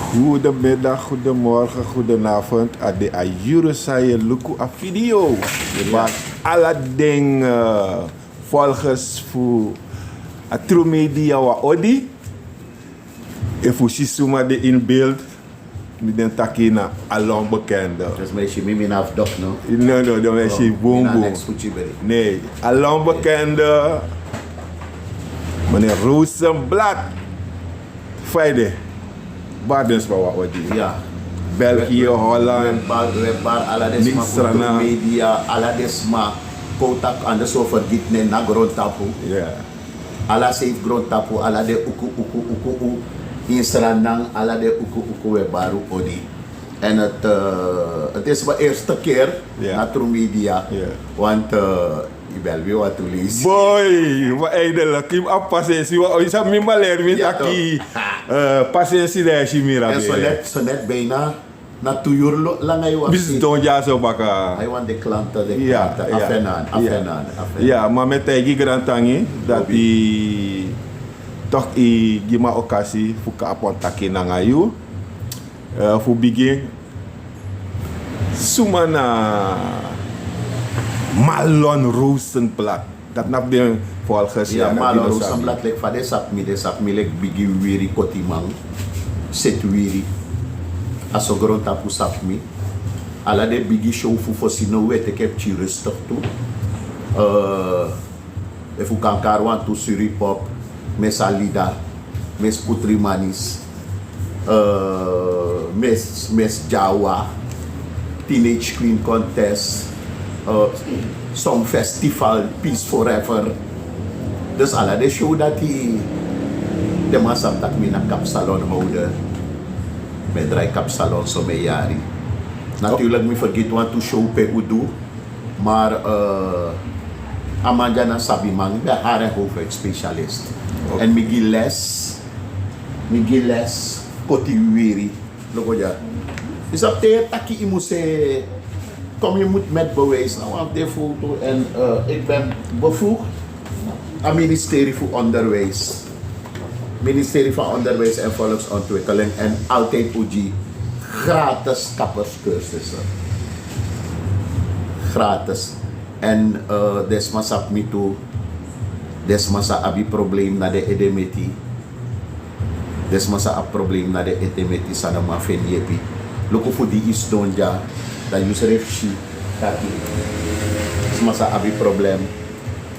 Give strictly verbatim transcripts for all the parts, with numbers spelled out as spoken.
Goedemiddag, goedemorgen, goedenavond. A de a yuru san yu e luku a video. Yu bari ala den eh, volgers fu a True Media wan odi. Efu un si suma de in beeld, mi den taki na ala onbekende. Dus mi si mi mi na fu dok no. No, no, dan mi si boom boom. Nee, ala onbekende. Meneer Rosenblad. Fa yu de? Bari den sma wan odi. Ya. België, Holland. We bari, we bari ala den sma fu True Media, ala den sma. Kon taki, anders un o fergiti nen na grontapu. Ya. Ala sei fu grontapu, ala den uku, uku, uku, uku. In Sranan, ala den uku, uku, we bari un odi. En het, eh, het is mijn eerste keer na True Media. Want eh, yu bel mi wan tu leisi. Boy, wan eindelijk. Yu abi pasensi, wan, yu sabi mi maleri mi taki. Eh, pasensi dan yu si mi abi. En so net, so net bijna na tu yuru langa yu wan. Bisi don dyaso baka. Ai wan de klante, de klante. Afenan, afenan, afenan. Ya, ma mi e taigi grantangi dati toch yu gi mi a okasi fu kon a pontaki nanga yu. Eh, fu bigin, suma na Marlon Rosenblad? Dati na fu den volgers. Ya, Marlon Rosenblad, leki fa den sabi mi, den sabi mi leki bigi wiri kotiman, seti wiri. A so grontapu sabi mi. Ala den bigi show fu fosi now we teki en pikin rustig tu. Eh, Efu un kan kari wantu Suripop, Miss Alida, Miss Putrimanis, eh, Miss, Miss Jawa, Teenage Queen Contest, eh, Song Festival, Peace Forever. Dus ala den show dati, den man sabi taki mi na kapsalon holder. Mi e drai kapsalon so mi e yari. Natuurlijk mi fergiti wantu show pe un du. Maar eh, a man dya na sabiman, mi ben hari en hoofdhuidspecialist. En mi gi les, mi gi les, koti wiri. Loko dya. Yu sabi te yu e taki yu mus e, kom yu mus met bewijs, na wan fu den foto. En eh, ik ben bevoegd aan ministerie voor onderwijs. Ministerie van Onderwijs en Volksontwikkeling en altijd un gi gratis kapperscursussen. Gratis. En eh, den sma sabi mi tu, den sma sa abi probleem na den edemeti. Den sma sa abi probleem na den edemeti san no man feni yepi. Luku fu di yu sidon dya, dan yu srefi si taki sma sa abi probleem.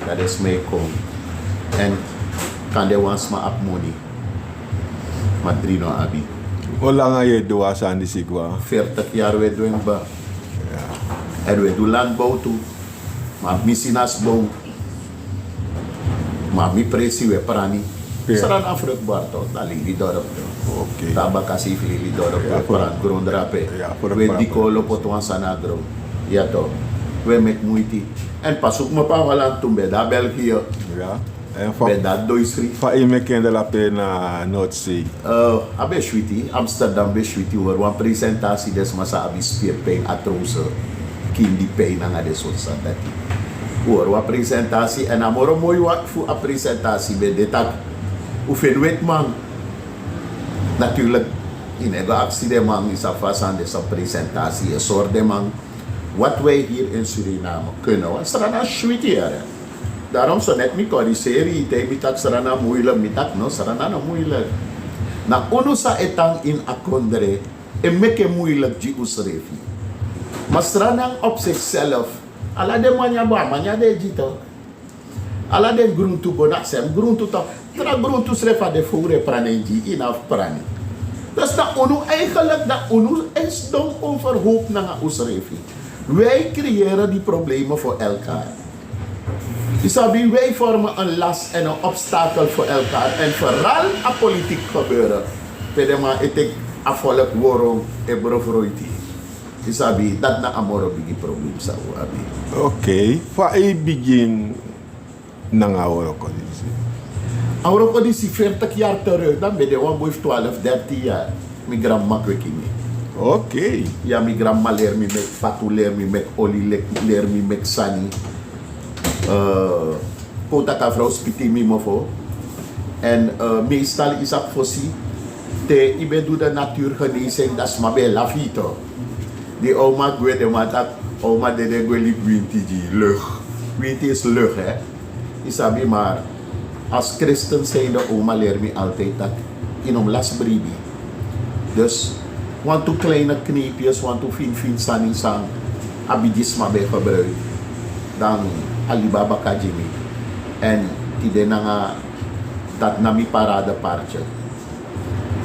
Dan den sma e kon. En kande wan sma abi moni, ma dri no abi. Olanga yu e du wan sani disi gwa? Veertig yari we du en kba. En we du landbouw tu. Ma mi si na sbon. Ma mi presi we prani. Sran na vruchtbaar toch, na lili dorp toch. Tabaka si lili dorp we prani grondrape. We diko lo poti wan sani na gron. Ya toch. We meki muiti. En pas ook mi pa Holland tu mi ben de na België. Ben de na Duitsland. Fa yu meki en de lape na Noordzee? Eh, a ben switi, Amsterdam ben switi, un hori wan presentatie, den sma sa abi spierpijn, artrose, kindi pijn nanga den sortu sani dati. Un hori wan presentatie, en a moro moi wan fu a presentatie ben de taki un feni wetiman. Natuurlijk, yu no e go aksi den man, yu sabi fa a sani de, san presentatie, yu e sori den man. Wat wij hier in Suriname kunnen, want Sranan switi yere. Daarom so net mi corrigeri, te mi taki Sranan moeilijk, mi taki no, Sranan no moeilijk. Na unu san e tan ini a kondre e meki en moeilijk gi unsrefi. Ma Sranan op zichzelf, ala den man ya bo, a man ya de gi toch. Ala den gruntu bo, na sem gruntu toch. Tra gruntu srefi a de fowru e prani en gi, yu no abi fu prani. Dus na unu, eigenlijk na unu e sidon overhoop nanga unsrefi. Wij creëren die problemen voor elkaar. Yu sabi, wij vormen een last en een obstakel voor elkaar. En vooral a politiek gebeuren. Pe den man e teki a volk wrong, e bron fruiti. Yu sabi, dati na a moro bigi probleem san un abi. Oké, fa yu bigin nanga a wroko disi? A wroko disi, veertig yari terug, dan mi ben de wan boi fu twaalf, dertien yari. Mi granmama kweki mi. Oké. Ya, mi granmama leri mi meki fatu, leri mi meki oli, leri mi meki sani. Eh, kon un taki a frow spiti mi mofo. En eh, meestal yu sabi fosi, Te yu ben du de natuurgeneesing, dan sma ben e lafu yu tu. Di oma gwe, den man taki, oma dede gwe libi winti gi yu, lucht. Winti is lucht, hè. Yu sabi, maar als christen zijnde, oma leri mi altijd taki yu no mus lasi bribi. Dus wantu kleine kneepjes, wantu finfin sani san a bigi sma ben gebruik, dan a libi a baka gi mi. Èn tide nanga, dati na mi paradepaardje.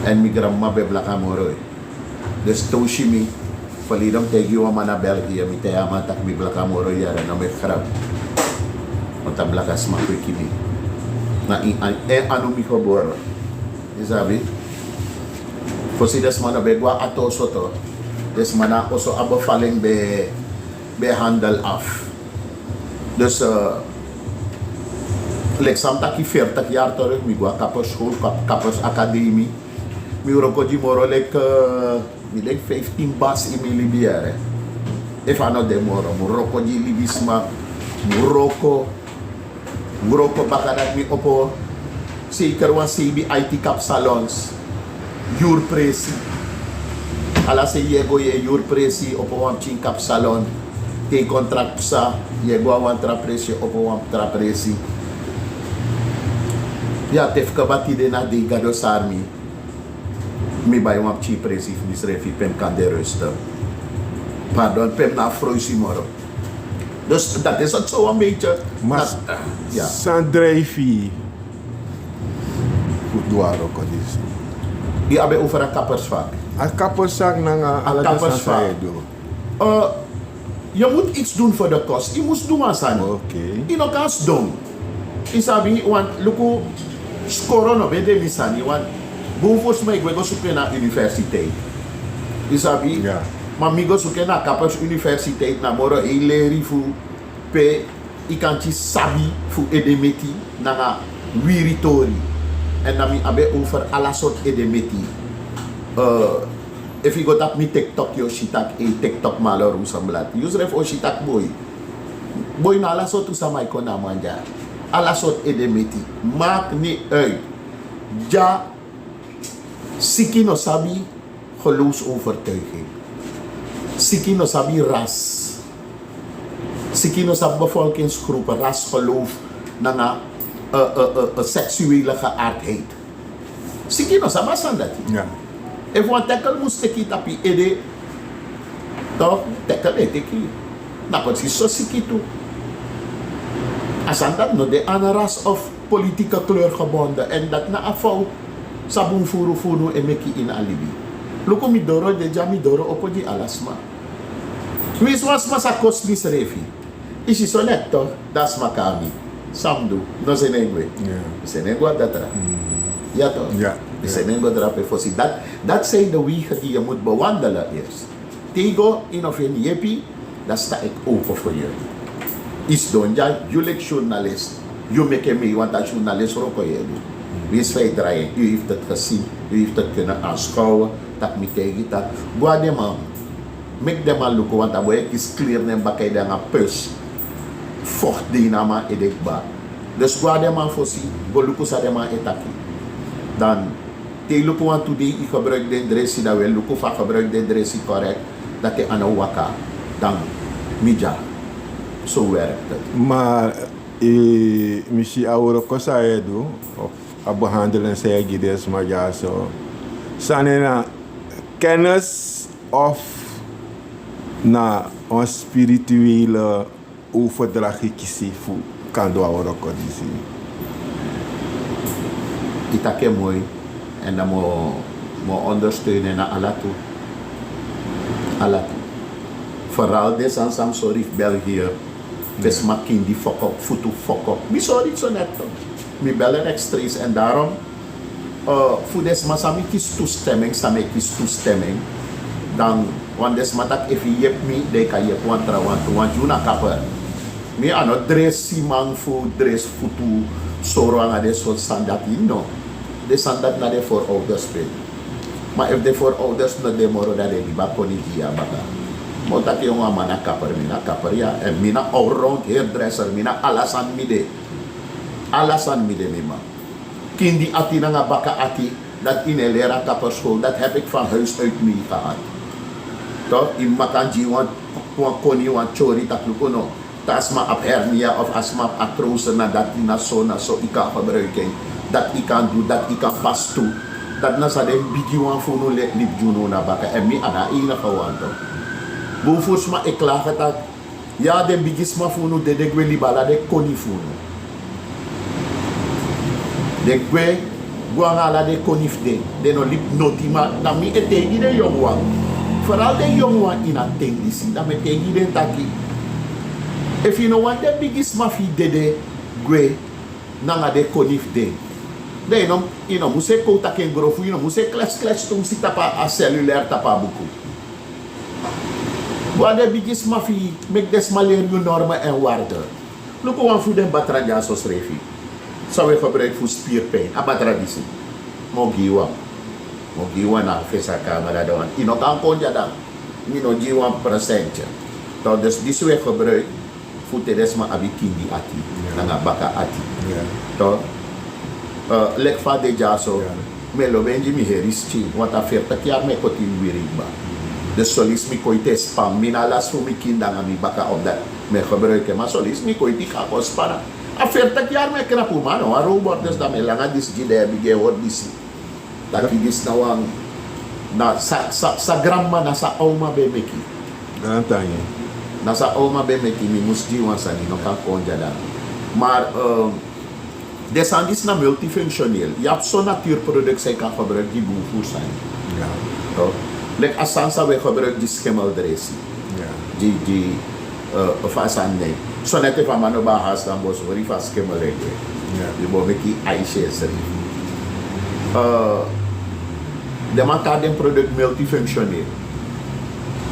Èn mi granmama ben blaka moro. Dus te un si mi, verleden mi taigi wan man na België, mi taigi a man taki mi blaka moro yere, no meki grap. Want a blaka sma kweki mi. Na ini en anu mi gebore. Yu sabi? Fosi den sma no ben go na ati oso tu. Den sma na oso a bevalling ben, ben handel af. Dus, eh, leki san mi taki, veertig jaar terug, mi go na kapperschool, kap-, kappersacademie. Mi wroko gi moro leki, eh, mi denk vijftien bars in mi libi yere. Efu a no de moro, mi wroko gi libisma, mi wroko, mi wroko, baka dati mi opo zeker wan seibin I T kapsalons. Yuru presi. Ala sei yu e go, yu e yuru presi, opo wan pikin kapsalon. Te yu kon tra psa, yu e go na wan tra presi, opo wan tra presi. Ya, te fu kaba tide na dei Gado sari mi. Mi bai wan pikin presi fu misrefi pe mi kan de rusten. Pardon, pe mi no abi froisi moro. Dus dati is het zo een beetje. Ma dat, ja. San drijfi fu du a wroko disi? Yu abi over a kappersvak. A kappersvak nanga ala den sani san yu e du. Eh, je moet iets doen voor de kost. Yu mus du wan sani. Oké. Yu no kan sidon. Yu sabi, want luku, skoro no ben de mi sani, want bun fu sma e gwe go suku en na universiteit. Yu sabi? Ya. Ma mi go suku en na kappersuniversiteit, na moro hei leri fu pe yu kan kisi sabi fu edemeti nanga wiri tori. Èn dan mi abi en over ala sortu edemeti. Eh, efu yu go tapu mi TikTok, yu o si taki, eh, TikTok Malo Rosenblatt. Yusrefi o si taki boi. Boi, na ala sortu sama e kon na a man dya. Ala sortu edemeti. Maakt niet uit. Dya, siki no sabi geloofsovertuiging. Siki no sabi ras. Siki no sabi bevolkingsgroep, ras, geloof, nanga, eh, eh, eh, eh, seksuele geaardheid. Siki no sabi a sani dati. Ya. Efu wan tekel mus teki yu tapu yu ede, toch, tekel e teki yu. Na precies so siki tu. A sani dati no de aan ras of politieke kleur gebonden. Èn dati na a fout san bun furu fu unu e meki ini a libi. Luku, mi doro de dya, mi doro opo gi ala sma. Winsi wan sma sa kosi misrefi, yu si so net toch, dan a sma kon na mi. San mi du? Mi no seni en gwe. Ya. Mi seni en go na datra. Mm. Ya toch? Ya, ya. Mi seni en go drape fosi. Dat, dat zijn de wegen die je moet bewandelen eerst. Te yu go, yu no feni yepi, dan sta ik open voor jullie. Yu sidon dya, yu leki journalist, yu meki en mei, want a journalist wroko yu e du. Winsi fa yu drai en, u heeft het gezien, u heeft het kunnen aanschouwen, taki mi taigi yu taki, go na den man. Meki den man luku, want a boi e kisi kleri na en baka ede nanga pus. Vocht de ini a man ede kba. Dus go na den man fosi, go luku san den man e taki. Dan te yu luku wantu dei yu gebruik den dresi, dan wi e luku fa gebruik den dresi correct, dati a no waka, dan mi dya. So werkt het. Maar, eh, mi si a wroko san yu e du, of a behandeling san yu e gi den sma dyaso, sani na kennis of na wan spirituele overdracht yu kisi fu kan du a wroko disi? Yu taki en moi, èn dan mi o, mi o ondersteun en na ala tu. Ala tu. Vooral den sani san mi sori fu België, pe sma kindi fokop, futu fokop. Mi sori so net. Mi bel en rechtstreeks, en daarom, eh, fu den sma san mi kisi toestemming, san mi e kisi toestemming, dan wan den sma taki efu yu yepi mi, dan yu kan yepi wan trawan tu, want yu na kapper. Mi a no dresi man fu dresi futu soro nanga den sortu sani dati, no. Den sani dati na den voorouders pe. Ma efu den voorouders no de moro, dan den libi a koni gi yu a baka. Mi o taki yu, wan man na kapper, mi na kapper, ya. Èn mi na allround hairdresser, mi na ala sani mi de. Ala sani mi de, mi man. Kindi ati nanga baka ati, Dat yu no e leri a kapperschool, dat heb ik van huis uit meegehad. Toch, yu mama kan gi wan, wan koni, wan tyori, tak' luku no. Te a sma abi hernia of a sma abi artrose, na dati, na so, na so yu kan gebruik en. Dat yu kan du, dat yu kan pas tu. Dat na san den bigi wan fu unu le-, libi gi unu na baka. Èn mi a no a enige wan tu. Bun furu sma e klage tak' Ya, den bigisma fu unu dede gwe libi ala den koni fu unu. Den gwe go nanga ala den koni fu den. Den no libi noti. Ma dan mi e taigi den yongu wan. Vooral den yongu wan ini a ten disi. Dan mi e taigi den taki, efu yu no wani den bigisma fu yu dede gwe nanga den koni fu den, dan yu no, yu no musu e kon taki en grofu, yu no musu e klesi klesi tumsi tapu a cellulaire, tapu a buku. Go na den bigisma fu yu, meki den sma leri yu normen en waarden. Luku wan fu den batra dyaso srefi. San wi e gebruik fu spierpijn, a batra disi. Mi o gi yu wan. Mi o gi yu wan na a fesi a kamera, dan wan. Yu no kan kon dya dan. Mi no gi yu wan presentje. Toch, dus disi wi e gebruik fu te den sma abi kindi ati, nanga baka ati. Toch, eh, leki fa a de dyaso, mi e lobi en gi mi heri skin, want a veertig yari mi e koti wiri kba. Dus son leisi mi kon ete span, mi no lasi fu mi kindi nanga mi baka, omdat mi e gebruik en, ma son leisi mi kon ete kan kon span. A veertig yari mi e knapu, ma no wan robot, dus dan mi e langa disi gi den, e bigin e hori disi. Taki disi na wan, na san, san, san granma, na san oma ben meki. Grantangi. Na san oma ben meki, mi musu gi wan sani, no kan kon dya dan. Maar, eh, den sani disi na multifunctioneel. Yu abi son natuurproduct san yu kan gebruik gi bun furu sani. Toch? Leki a sani san wi e gebruik gi schimmeldresi. Gi, gi, eh, fa a sani nen. So net efu a man no ben abi hasi, dan mi bo sori yu fa schimmelengwe. Yu bo meki ijsjes srefi. Eh, den man kari den product multifunctioneel.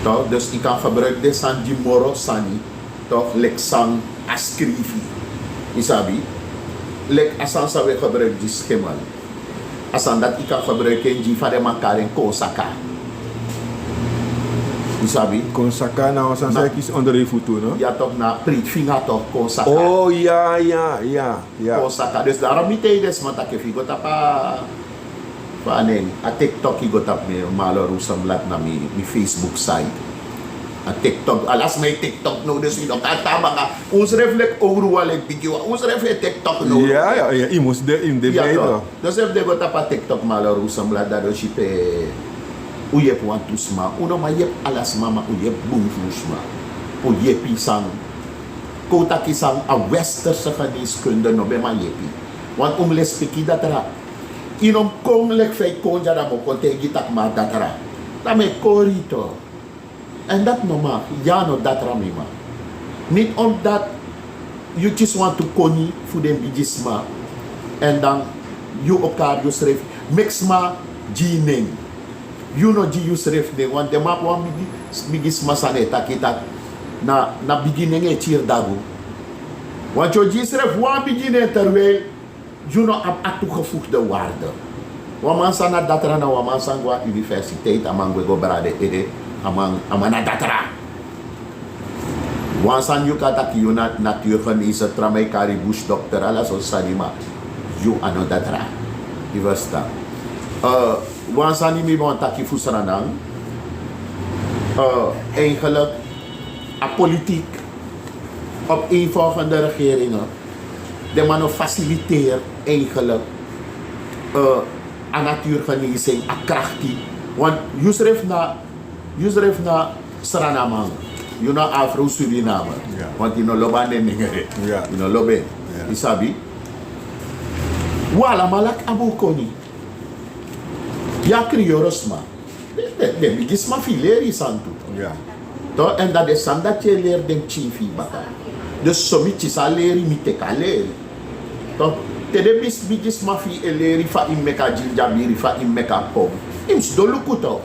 Toch, dus yu kan gebruik den sani gi moro sani. Toch, leki san a skrifi. Yu sabi? Leki a sani san wi e gebruik gi schimmel. A sani dati yu kan gebruik en gi fa den man kari en, kon saka. Yu sabi? Kon saka na wan sani san yu kisi onder yu futu, no? Ya toch, na priti finga toch, kon saka. Oh, ya, ya, ya, ya. Kon saka. Dus daarom mi taigi den sma taki efu yu go tapu a, fa a nen, a TikTok, yu go tapu mi, Malo Rosenblatt, na mi, mi Facebook site. A TikTok, ala sma e TikTok now, dus yu no kan tan baka. Unsrefi leki owru wan, leki bigi wan. Unsrefi e TikTok now. Ya, ya, ya, yu mus de, yu de. Ya, bij toch. Dus efu den go tapu a TikTok, Malo Rosenblatt, dan den o si pe un yepi wantu sma. Un no man yepi ala sma, ma un yepi bun furu sma. Un yepi san, kon taki san a westerse geneeskunde no ben man yepi. Want un mus lespeki datra. Yu no mus kon leki fa yu kon dya dan mi o kon taigi yu taki mi a datra. Dan mi e kori yu toch. En dat no mag, ya no datra mi man. Niet omdat yu kisi wantu koni fu den bigisma, en dan yu o kari yusrefi, meki sma gi yu nen. Yu no gi yusrefi nen, want den man abi wan bigi, bigisma san e taki taki na, na bigi nen e kiri dagu. Want yu o gi yusrefi wan bigi nen, terwijl yu no abi a toegevoegde waarde. Wan man san na datra na wan man san go na universiteit, a man gwe go brada en ede, a man, a man na datra. Wan sani yu kan taki yu na natuurgenezer, tra man e kari yu bush dokter, ala sortu sani, ma yu a no datra. Yu ferstan? Eh, wan sani mi ben wani taki fu Sranan. Eh, eigenlijk, a politiek, opeenvolgende regeringe, den man no faciliteer eigenlijk, eh, a natuurgeneesing, a krakti. Want yusrefi na, yusrefi na Sranaman. Yu na Afro-Surinamer. Want yu no lobi a nen nengre. Yu no lobi en. Yu sabi? Un alamala abi un koni. Yu a Kriyoro sma. Den, den, den bigisma fu yu leri yu sani tu. Toch, en dan den sani dati yu e leri den pikin fu yu baka. Dus so mi kisi a leri, mi teki a leri. Toch, te den bigi, bigisma fu yu e leri fa yu mus meki a ginjabiri, fa yu mus meki a pom, yu mus sidon luku toch.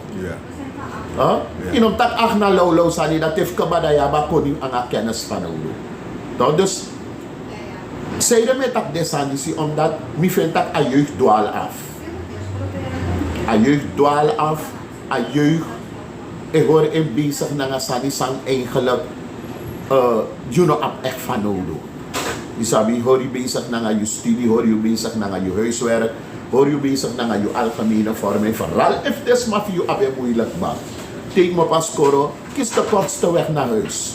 Yu no mus taki, ach, na lawlaw sani, dati efu kaba dan yu abi a koni nanga kennis fanowdu. Toch, dus sanede mi e taki den sani disi, omdat mi feni taki a jeugd dwaal af. A jeugd dwaal af, a jeugd e hori en bezig nanga sani san eigenlijk, eh, yu no abi echt fanowdu. Yu sabi, hori yu bezig nanga yu studie, hori yu bezig nanga yu huiswerk, Hori yu bezig nanga yu algemene vorming, vooral efu den sma fu yu abi en moeilijk, ma teki mi op a skoro, kies de kortste weg naar huis.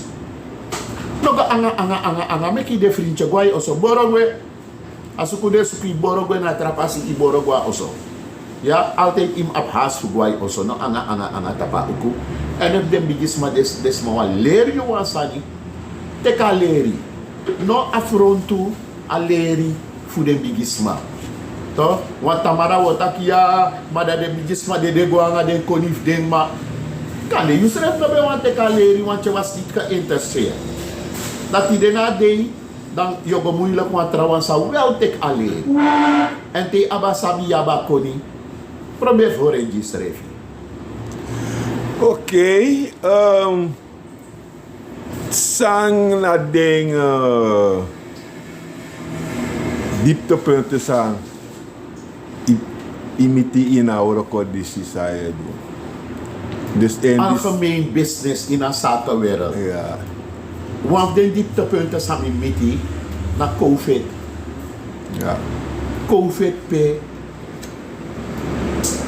No go anga anga anga anga, meki yu de frintye go na yu oso, boro gwe. A suku den suku yu, boro gwe na tra pasi, yu boro go na oso. Ya, altijd yu mus abi haast fu go na yu oso, no anga anga anga tapu a uku. Èn efu den bigisma de, den sma wani leri yu wan sani, teki a leri. No afrontu a leri fu den bigisma. Toch, wan tamara wi o taki ya, ma dan den bigisma dede go anga den koni fu den mma. Kande yusrefi no ben wani teki a leri, want yu was niet geïnteresseerd. Dan tide na a dei, dan yu o go moeilijk wan trawan san wel teki a leri. Èn te yu abi a sabi, yu abi a koni, probeer fu hori en gi yusrefi. Oké, ehm, san na den, eh, dieptepunten san yu, yu miti ini a wroko disi san yu e du? Dus in dis- Algemeen business in a zakenwereld. Ja. Wan fu den dieptepunten san mi miti na covid. Ja. Covid pe,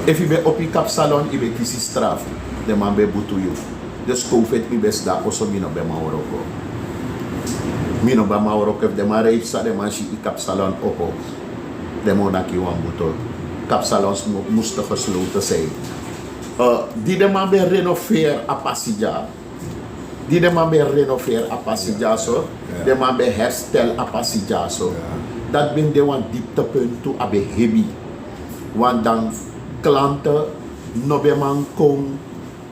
efu yu ben opo yu kapsalon, yu ben kisi strafu. Den man ben butu yu. Dus covid mi ben sidon na oso, mi no ben man wroko. Mi no ben man wroko, efu den man rei psa, den man si yu kapsalon opo, den man o naki yu wan buto. Kapsalons mu-, musten gesloten zijn. Eh, di den man ben renoveer a pasi dya, di den man ben renoveer a pasi dya so, den man ben herstel a pasi dya so. Dati ben de wan dieptepunt tu, a ben hebi. Want dan klante no ben man kon,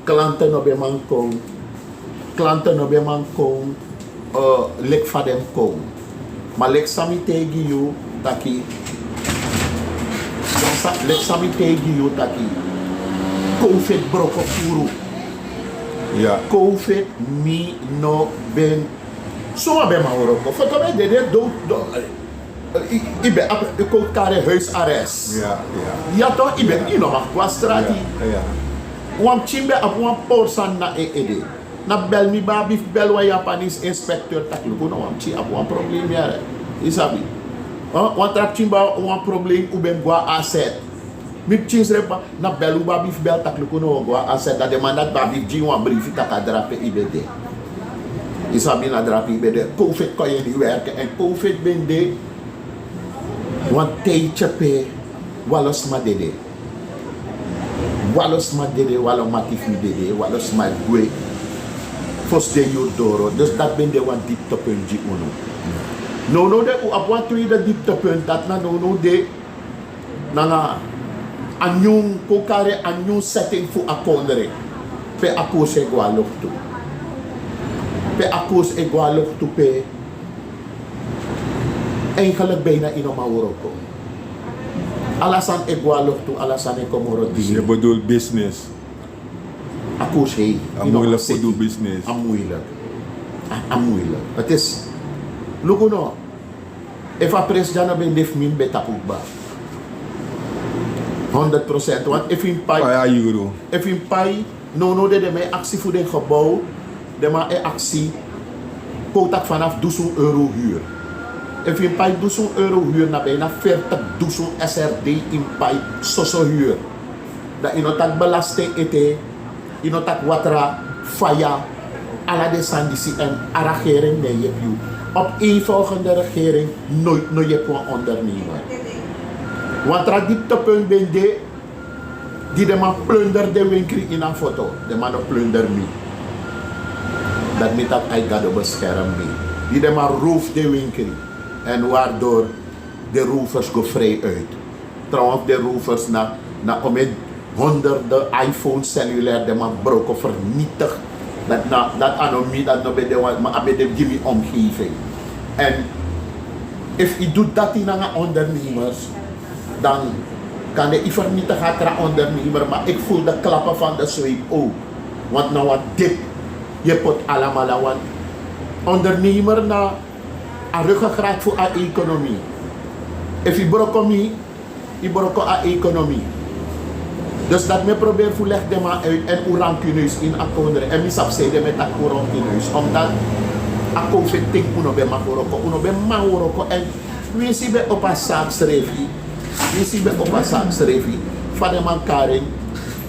klante no ben man kon, klante no ben man kon, eh, leki fa den mus kon. Ma leki san mi taigi yu taki, leki san mi taigi yu taki, covid broko furu. Ja. Covid, mi no ben, suma ben man wroko? Foto ben dede, dowtu, dowtu. Yu, yu ben abi, yu kon kari huisarrest. Ja, ja. Ja toch, yu ben, yu no mag go na strati. Ja, ja. Wan pikin ben abi wan pori sani na en ede. Na bel mi ben abi fu bel wan Japanese inspecteur taki luku no, wan pikin abi wan probleem ya. Yu sabi. Huh? Wan tra pikin ben abi wan probleem, un ben go na A Z. Mi pikin srefi, na bel un ben abi fu bel taki luku no, un go na A Z. Dan den man dati ben abi fu gi yu wan brifi taki a drape yu ben de. Yu sabi, na drape yu ben de. Covid kon yu e werki, èn covid ben de wan tijdje pe wan lo sma dede. Wan lo sma dede, wan lo mati fu mi dede, wan lo sma e gwe. Fosi den yuru doro. Dus dati ben de wan dieptepunt gi unu. Nownow de un abi wan tweede dieptepunt, dati na nownow de nanga a nyun, kon kari a nyun setting fu a kondre. Pe a kosi e go na loktu. Pe a kosi e go na loktu pe eigenlijk bijna yu no man wroko. Ala sani e go na loktu, ala sani e kon moro diri. Dus yu bedoel business? A kosi hei. A moeilijk fu du business. A moeilijk. A, a moeilijk. Het is, luku no. Efu a prijs dya no ben de fu mi, mi ben tapu kba. Honderd procent. Want efu yu pai, pai a yuru. Efu yu pai, nownow de den man e aksi fu den gebouw, den man e aksi, kon taki vanaf dusun euro huur. Efu yu pai dusun euro huur, na bijna veertig dusun S R D yu pai soso huur. Dan yu no taki belasting ete, yu no taki watra, faya, ala den sani disi, èn a regering no e yepi yu. Op een volgende regering nooit no yepi wan ondernemer. Wan tra dieptepunt ben de, di den man plunder den winkri ini a foto, den man no plunder mi. Dati mi taki ai Gado bescherm mi. Di den man roof den winkri, èn waardoor den rovers go vrij uit. Trouwens, den rovers na, na omeni honderden iPhone cellulair den man broko, vernietig. Dati na, dati a no mi, dati no ben de wan, ma a ben de gi mi omgeving. Èn efu yu du dati nanga ondernemers, dan kande yu vernietig a tra ondernemer, maar ik voel de klappen van de zweep ook. Want na wan dip yu e poti alamala, want ondernemer na a ruggengraat fu a economie. Efu yu broko mi, yu broko a economie. Dus dati mi e proberi fu legi den man uit, èn un rankineus ini a kondre. Èn mi sabi san ede mi e taki un rankineus. Omdat a covid ting un no ben man wroko, un no ben man wroko. Èn winsi yu ben opo a zaak srefi, Isi ben opo a saki srefi. Fa den man kari en,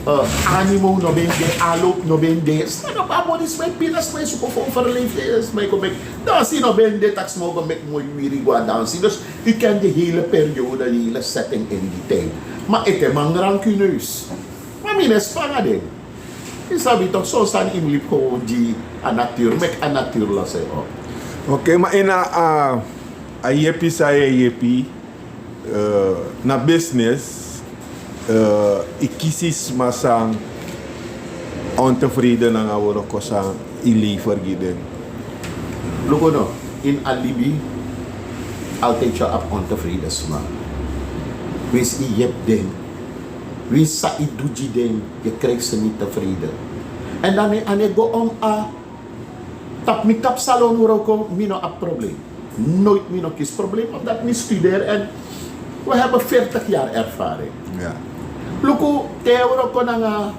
eh, animo no ben de, alopu no ben de. Sma no ben abi moni, sma e pina, sma e suku fu overleef, sma e kon meki dansi no ben de, tak' sma o go meki moi wiri go na dansi. Dus yu ken di hele periode, di hele setting in die tijd. Ma ete man rankineus. Ma mi no e span nanga den. Yu sabi tok', son sani yu mus libi gewoon gi a natuur, meki a natuur losi en op. Oké, ma ini a, a yepi san yu e yepi, eh, na business, eh, yu kisi sma san ontevreden nanga wroko san yu lever gi den. Luku no, ini a libi altijd yu abi ontevreden sma. Winsi yu yepi den, winsi san yu du gi den, yu krijg ze niet tevreden. En dan a no e go om a Tapu mi kapsalon wroko, mi no abi probleem. Nooit mi no kisi probleem, omdat mi studeer en we hebben veertig jaar ervaring. Ja. Luku, te wroko nanga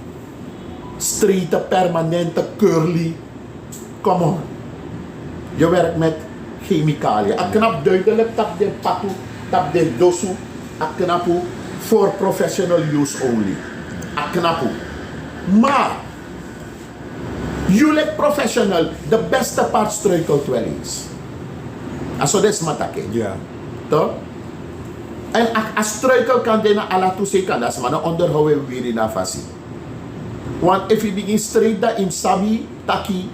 straight, permanente, curly. Come on. Je werkt met chemicaliën. A knapu duidelijk tapu den patu, tapu den dosu. A knapu voor professional use only. A knapu. Maar Yu leki professional, de beste part struikelt wel eens. A so den sma taki. Ja. Toch? En a, a struikel kan de na ala tu sei, kan de a sma no onderhoud en wiwiri na a fasi. Want efu yu bigin straight, dan yu mus sabi taki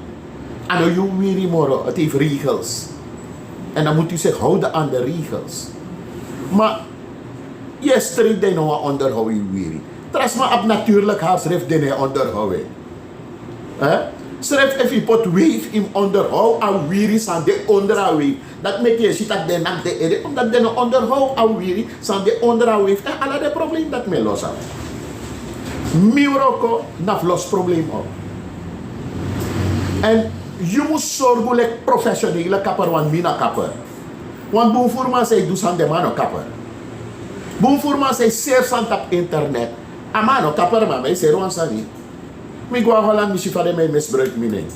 a no yu wiwiri moro, het heeft regels. En dan moet u zich houden aan de regels. Maar yu e straight, dan yu no wani onderhoud yu wiwiri. Tra sma abi natuurlijk haarsrefi, den no e onderhoud en. Eh? Srefi efu yu poti weave, yu mus onderhoud a wiwiri san de onder a weave. Dati meki yu e si taki den naki den ede, omdat den no onderhoud a wiwiri san de onder a weave. En ala den probleem dati mi e los afu. Mi wroko na fu los probleem op. En yu mus sorgu leki professionele kapper, want mi na kapper. Wan bun furu man san e du sani, den man no kapper. Bun furu man san e seri sani tapu internet. A man no kapper, ma mi e seri wan sani. Mi go na Holland, mi si fa den man e misbruik mi nen.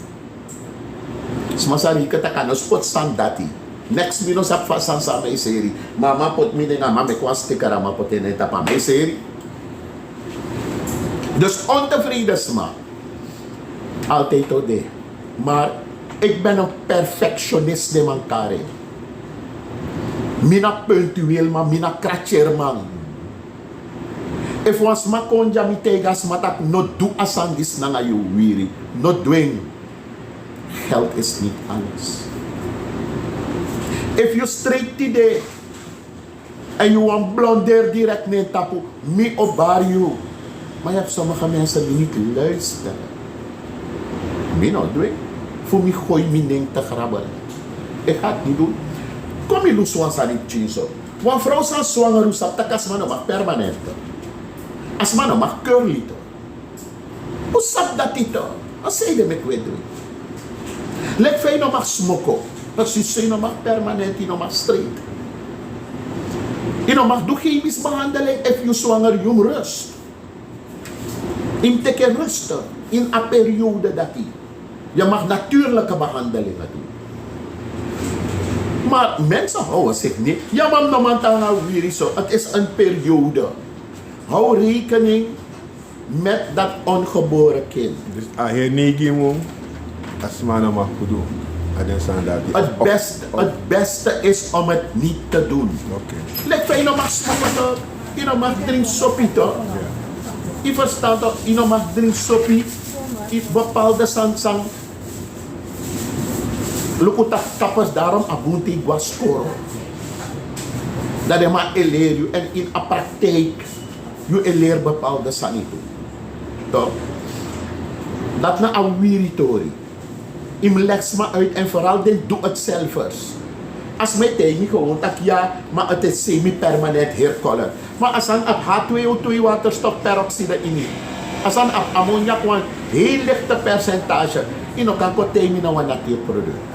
Sma sa reken taki a no si poti sani dati. Neks mi no sabi fa a sani san mi e seri. Ma a man poti mi nen, a man meki wan sticker, a man poti en nen tapu, a man e seri. Dus ontevreden sma. Altijd o de. Maar ik ben een perfectionist, den man kari. Mi na punctueel man, mi na kratyeri man. Efu wan sma kon dya, mi taigi a sma taki no du a sani disi nanga yu wiwiri. No du en. Geld is niet alles. Efu yu straight tide, en yu wani blondeer direct na en tapu, mi o bari yu. Maar je hebt sommige mensen die niet luisteren. Mi no du en. Fu mi goi mi nen te grabbel. Ik ga het niet doen. Kon mi lusu wan sani pikinso. Wan vrouw san swanger, un sabi taki a sma no mag permanent. A sma no mag curly toch. Un sabi dati toch. A sei de meki un e du. Leki fa yu no mag smoko. Precies so yu no mag permanent, yu no mag straight. Yu no mag du chemisch behandeling, efu yu swanger yu mus rust. Yu mus teki rust in a periode dati. Yu mag natuurlijke behandelingen doen. Maar mensen houden zich niet. Ya, mam, no man, tan nanga wiwiri so. Het is een periode. Hou rekening met dat ongeboren kind. Dus a heri neigi mun, a sma no mag fu du a den sani dati. Het beste, het beste is om het niet te doen. Oké. Leki fa yu no mag smoke toch, yu no mag drink sopi toch. Ja. Yu ferstan toch, yu no mag drink sopi. Yu bepaalde sani san. Luku taki kapers, daarom a bun te yu go na skoro. Dan den man e leri yu, en in a praktijk yu e leri bepaalde sani tu. Toch? Dati na a wiwiri tori. Yu mus legi sma uit, en vooral den do-it-zelfers. A sma e taigi mi gewoon taki ya, maar het is semi-permanent hair color. Maar a sani abi H twee O twee waterstofperoxide ini. A sani abi ammoniak, wan heel lichte percentage. Yu no kan kon taigi mi na wan natuurproduct.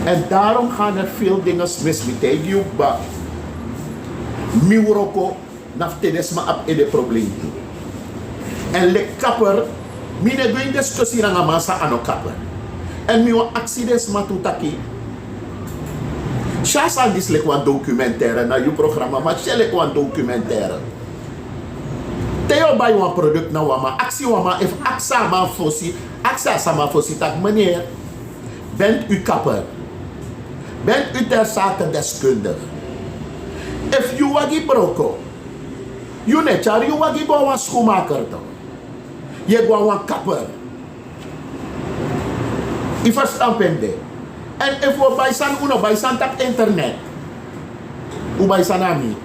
En daarom gaan er veel dingen mis. Mi taigi yu, ba, mi wroko na fu te den sma abi ede probleem tu. En leki kapper, mi no e go ini discussie nanga man san a no kapper. En mi wani aksi den sma tu taki, Si a sani disi leki wan documentaire na yu programma, ma si en leki wan documentaire. Te yu o bai wan product na wan man, aksi wan man efu aksi a man fosi, aksi a sama fosi taki: meneer, bent u kapper? Bent u ter zake deskundig? Efu yu wagi broko, yu no e tyari yu wagi go na wan skoenmaker, toch? Yu e go na wan kapper. Yu ferstan pe mi de? Èn efu un o bai sani, un no bai sani tapu internet. Un bai sani na mi.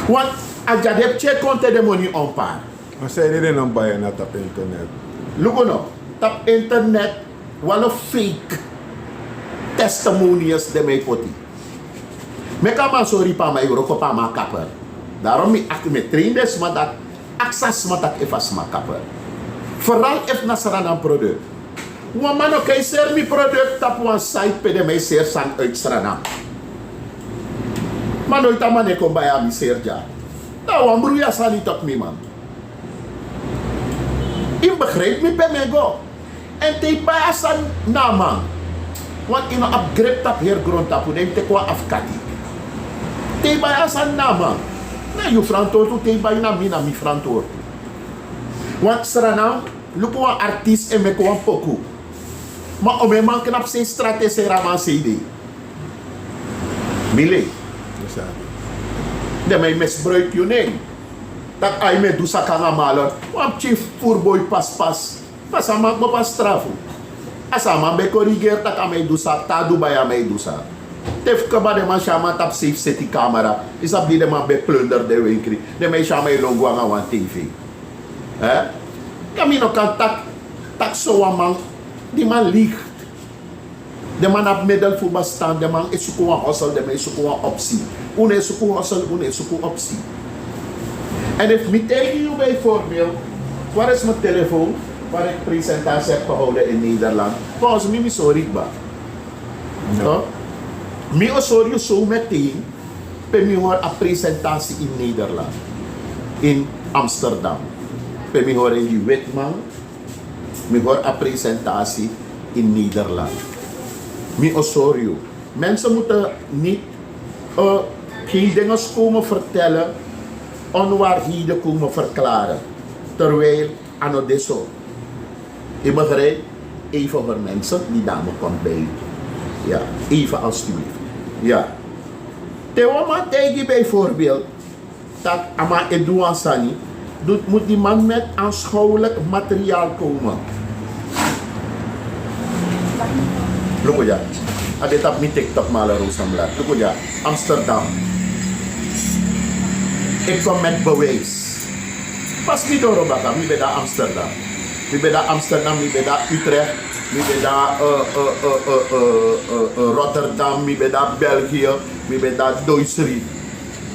Want a dya den pikin e kon te den moni onpari. Ma sanede den no mus bai en na tapu internet? Luku no, tapu internet, wan lo fake testimonies den mi e poti. Meki a man sori pe a man e wroko, pe a man a kapper. Daarom mi aksi, mi e train den sma dati, aksi a sma taki efu a sma kapper. Vooral efu na Sranan product. Wan man no kan e seri mi product tapu wan site pe den mi e seri sani uit Sranan. Ma noiti a man no e kon bai a mi seri dya. Na wan bruya sani, toch, mi man. Yu mus begrijpi mi pe mi e go. Èn te yu bai a sani na a man, want yu no abi grip tapu heri grontapu, dan yu mus teki wan afkati. Te yu bai a sani na a man, na yu frantwortu. Te yu bai na mi, na mi frantwortu. Want Sranan, luku wan artiest e meki wan poku, ma omeni man knapu sei strati e seri a man sei de. Mi lei. Den man e misbruik yu nen. Taki ai, mi e du saka nanga Marlon. Wan pikin furu boi paspas. Ma san man kmopo a strafu? A san man ben korigeri taki a man e du saka, te a du bai a man e du saka. Te fu kaba den man si a man tapu sei fu seti kamera. Yu sabi di den man ben plunder den wenkri, den man e si a man e lon gwe nanga wan tv. Eh? Dan mi no kan taki, taki so wan man, di man licht. Den man no abi middel fu bestaan, den man e suku wan hosel, den man e suku wan opsi. Un no e suku hosel, un no e suku opsi. En efu mi taigi yu bijvoorbeeld, waar is mijn telefoon, waar ik presentatie heb gehouden in Nederland? Volgens mi, mi sori kba. No? Mi o sori yu zo meteen pe mi hori a presentatie in Nederland, in Amsterdam. Pe mi hori en gi witman, mi hori a presentatie in Nederland. Mi o sori yu. Mensen moeten niet, eh, geen dingen komen vertellen, onwaarheden komen verklaren, terwijl a no de so. Yu begrijp? Even voor mensen, die dame komt bij. Ja, even alstublieft. Ja. Te wan man taigi bijvoorbeeld, dat a man e du wan sani, dan moet die man met aanschouwelijk materiaal komen. Luku dya. A de tapu mi TikTok, Marlon Rosenblaat. Luku dya. Amsterdam. Ik kom met bewijs. Pas mi doro baka, mi ben de na Amsterdam. Mi ben de na Amsterdam, mi ben de na Utrecht, mi ben de na, eh, eh, eh, eh, eh, eh, eh, Rotterdam, mi ben de na België, mi ben de na Duitsland.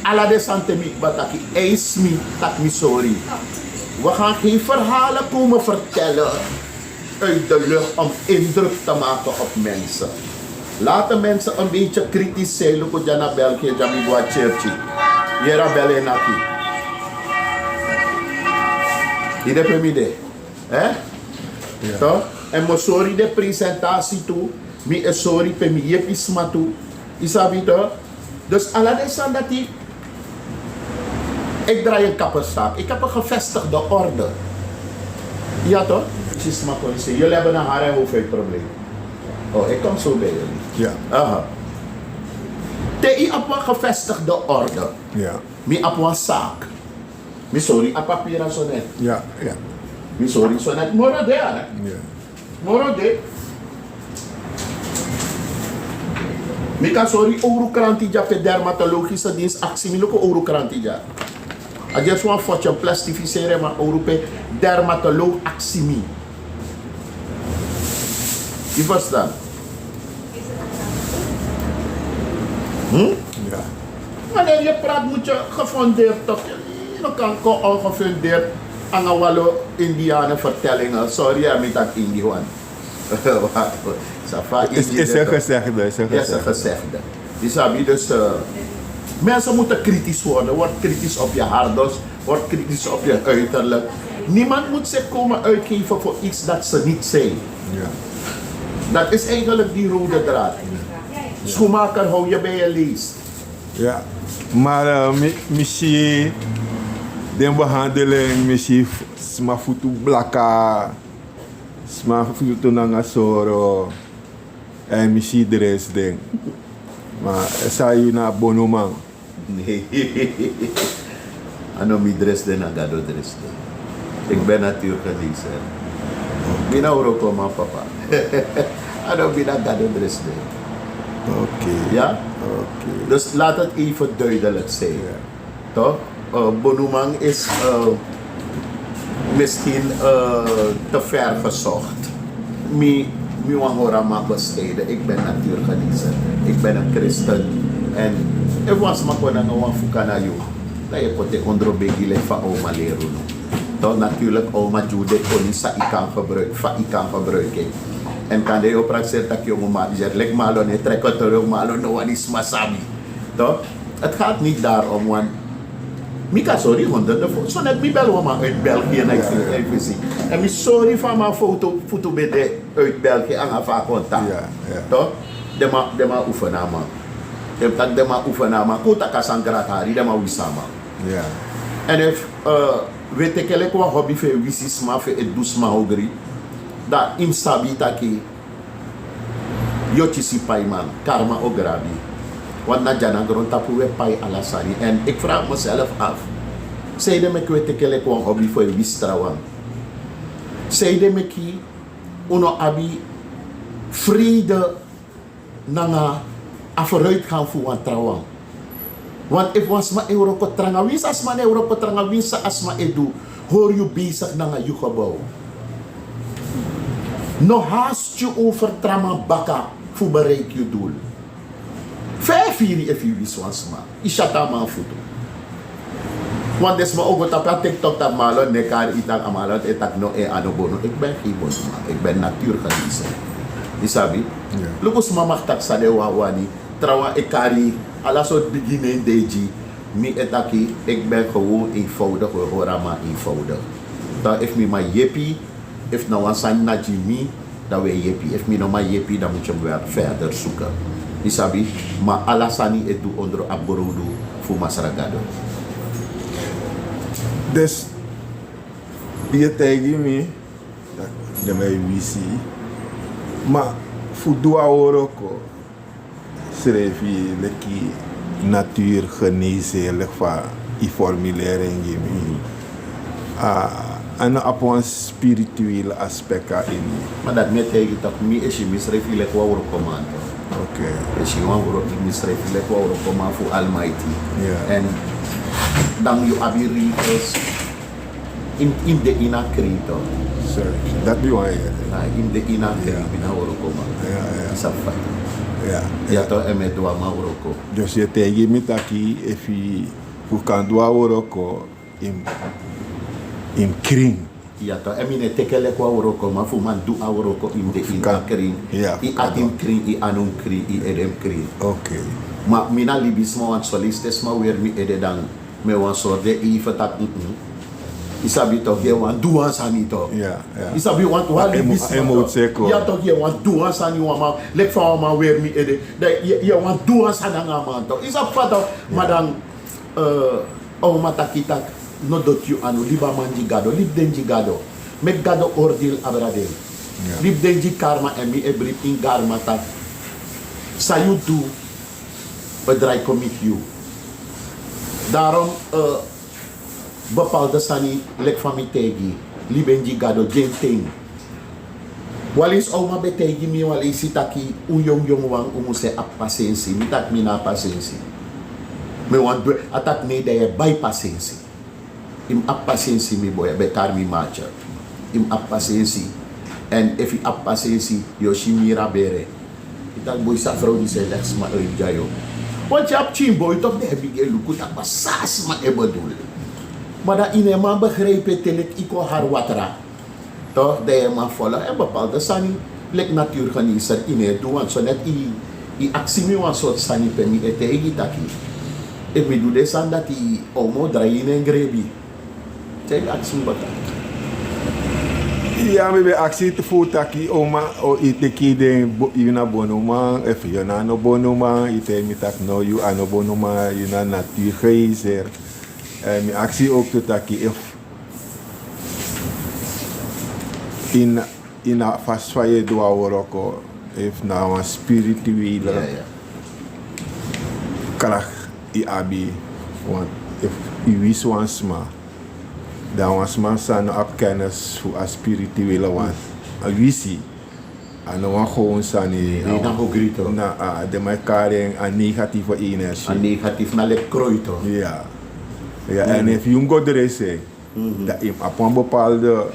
Ala den sani, te mi kba taki, eis mi taki mi sori. We gaan geen verhalen komen vertellen uit de lucht om indruk te maken op mensen. Laten mensen een beetje kritisch zijn. Luku dya na België, dya mi go a church. Yere a bel e naki. Yu de pe mi de. Eh? Ja. Toch? En mi o sori den presentatie tu. Mi e sori pe mi yepi sma tu. Yu sabi toch? Dus ala den sani dati, ik draai een kapperszaak. Ik heb een gevestigde orde. Ja toch? Precies, maar kon je zeggen, jullie hebben een haar- en hoofdhuidprobleem. Oh, ik kom zo bij jullie. Ja. Aha. Te yu abi wan gevestigde orde. Ja. Mi abi wan zaak. Mi sori a papira so net. Ja, ja. Mi sori so net. Moro de, hè? Ja. Moro de. Mi kan sori owru kranti dya pe dermatologische dienst aksi mi. Luku owru kranti dya. A just wan fotje plastificeren, ma owru pe dermatoloog aksi mi. Yu ferstan? Hm? Ja. Wanneer je praat moet je gefundeerd toch. Yu no kan kon ongefundeerd nanga wan lo Indianen vertellingen. Sorry, a mi taki Indian. Safa Is, Indian is een toch? Gezegde, is een Yes, een gezegde. Gezegde. Yu sabi, dus, eh, mensen moeten kritisch worden. Word kritisch op je hardos, word kritisch op je uiterlijk. Niemand moet zich komen uitgeven voor iets dat ze niet zijn. Ja. Dat is eigenlijk die rode draad. Ja. Schoenmaker, hou je bij je leest. Ya, maar eh, mi, mi si den behandeling, mi si f- sma futu blaka, sma futu nanga soro, en mi si dresden. Maar eh, sa yu na bonuman. Nee. A no mi dresden, na Gado dresden. Ik ben natuurgenezer. Mi na wrokoman, papa. A no mi na Gado dresden. Oké. Ja? Oké. Dus laat het even duidelijk zijn. Ja. Toch? Eh, bonuman is eh, misschien eh, te ver gezocht. Mi, mi wan hori a man bestrijden. Ik ben natuurgenezer. Ik ben een christen. En efu wan sma kon nanga wan fuka na yu, dan yu e poti en ondro begi leki fa oma leri unu. Dan natuurlijk oma gi unu den koni san yu kan gebruiken, fa yu kan gebruiken. En kande yu o prakseri taki yu o man, yu e leki Marlon, yu e trek en terug, Marlon no wani sma sabi. Toch? Het gaat niet daarom, want mi kan sori honderden fu. So net mi bel wan man uit België, na yu si, na yu si. En mi sori fa a man foto, foto ben de uit België, nanga fa a kon tan. Ja, ja. Toch? Den man, den man oefen a man. Den man oefen a man. Kon taki a sani gratari, den man wisi a man. Ja. En efu eh, wi e teki en leki wan hobby fu e wisi sma, fu e du sma ogri, dan yu mus sabi taki yu o kisi paiman, karma o grabi. Want na dya na grontapu wi e pai ala sani. En ik vraag mezelf af, sanede meki wi e teki en leki wan hobby fu e wisi trawan? Sanede meki un no abi vrede nanga a vooruitgang fu wan trawan? Want efu wan sma e wroko tranga, winsi a sma no e wroko tranga, winsi a sma e du, hori yu bezig nanga yu gebouw. No haast yu over tra man baka fu bereik yu doel. Fa yu e firi efu yu wisi wan sma, yu syatu a man futu? Want den sma o go tapu a TikTok taki Marlon no e kari yu, taki a Marlon e taki no, en a no bonu. Ik ben geen bonuman, ik ben natuurgenezer. Yu sabi? Luku, sma mag taki san den wani, trawan e kari ala sortu bigi nen de gi. Mi e taki, ik ben gewoon eenvoudig, wi hori a man eenvoudig. Dan efu mi man yepi, efu na wan sani na gi mi, dan wi e yepi. Efu mi no man yepi, dan moet je hem wel verder zoeken. Yu sabi? Ma ala sani e du ondro a browdu fu Masra Gado. Dus yu e taigi mi taki den man e wisi, ma fu du a wroko srefi leki natuurgenezer, leki fa yu formuleri en gi mi, a, a no abi wan spirituele aspect na ini. Ma dati mi e taigi yu taki mi e si misrefi leki wan wrokoman. Oké. Mi e si wan wroko, misrefi leki wan wrokoman fu Almighty. Ja. En dan yu abi regels. Yu mus de ini a kring. Sorry, dati mi wani yere. Na yu mus de ini a kring, Ja. Mi na wrokoman. Ja, ja. Yu sabi fa. Ja. Ya, toch, en mi e du a man wroko. Dus yu e taigi mi taki efu yu kan du a wroko ini, ini kring. Ya, toch, en mi no e teki en leki wan wrokoman, fu man du a wroko, yu mus de ini a kring. Ja. Yu ati mus kring, yu anu mus kring, yu ede mus kring. Oké. Ma mi na libisma, want soleisi te sma weri mi ede, dan mi e wan sortu de even taki, mm, mm. Yu sabi toch, yu e wani du wan sani toch. Ja, ja. Yu sabi, want wan Emo- libisma emo toch. seko. Ya toch, yu e wani du wan sani, wan man, leki fa wan man weri mi ede. Dan yu, yu e wani du wan sani nanga a man toch. Yu sabi fa toch, ma dan, eh, a man taki taki, no doti yu anu, libi a man gi Gado, libi den gi Gado. Meki Gado oordeel abra den. Ja. Libi den gi karma, en mi e bribi ini karma taki san yu du, e drai kon miti yu. Daarom, eh, bepaalde sani, leki fa mi taigi, libi en gi Gado, gi en ten. Wan leisi a uman ben taigi mi wan leisi taki un yongu yongu wan, un mus e abi pasensi. Mi taki mi no abi pasensi. Mi wani du, a taki nee, dan yu e bai pasensi. Yu mus abi pasensi, mi boi, a ben kari mi maatya. Yu mus abi pasensi. En efu yu abi pasensi, yu o si miri a bere. Yu taki boi, san frow disi e leki sma e dyayo. Want yu abi pikin boi toch, den e bigin e luku taki san a sma e bedoel. Ma dan yu no e man begrijpen te leki yu kon hari watra. Toch, dan yu e man follow en bepaalde sani. Leki natuurgenezer, yu no e du wan, so net yu, yu aksi mi wan sortu sani pe mi e taigi taki, efu mi du den sani dati, a uman o drai ini en grebi. Te yu aksi mi baka. Ya, mi ben aksi tu fu taki oma, o, i teki den bo-, yu na bonuman, efu yu na no bonuman, i taigi mi taki no, yu a no bonuman, yu na natuurgezer. Eh, mi aksi ook tu taki efu in, in a fasi fa yu e du a wroko, efu na wan spirituele, ya, ya, krakti i abi, want efu i wisi wan sma, dan wan sma san no abi kennis fu a spirituele wan, a wisi, a no wan gewoon sani. Na, a, den man e kari en a negatieve energie. A negatief na leki kroito. Ya. Ya, en efu yu mus go dresi en, dan i mus abi wan bepaalde,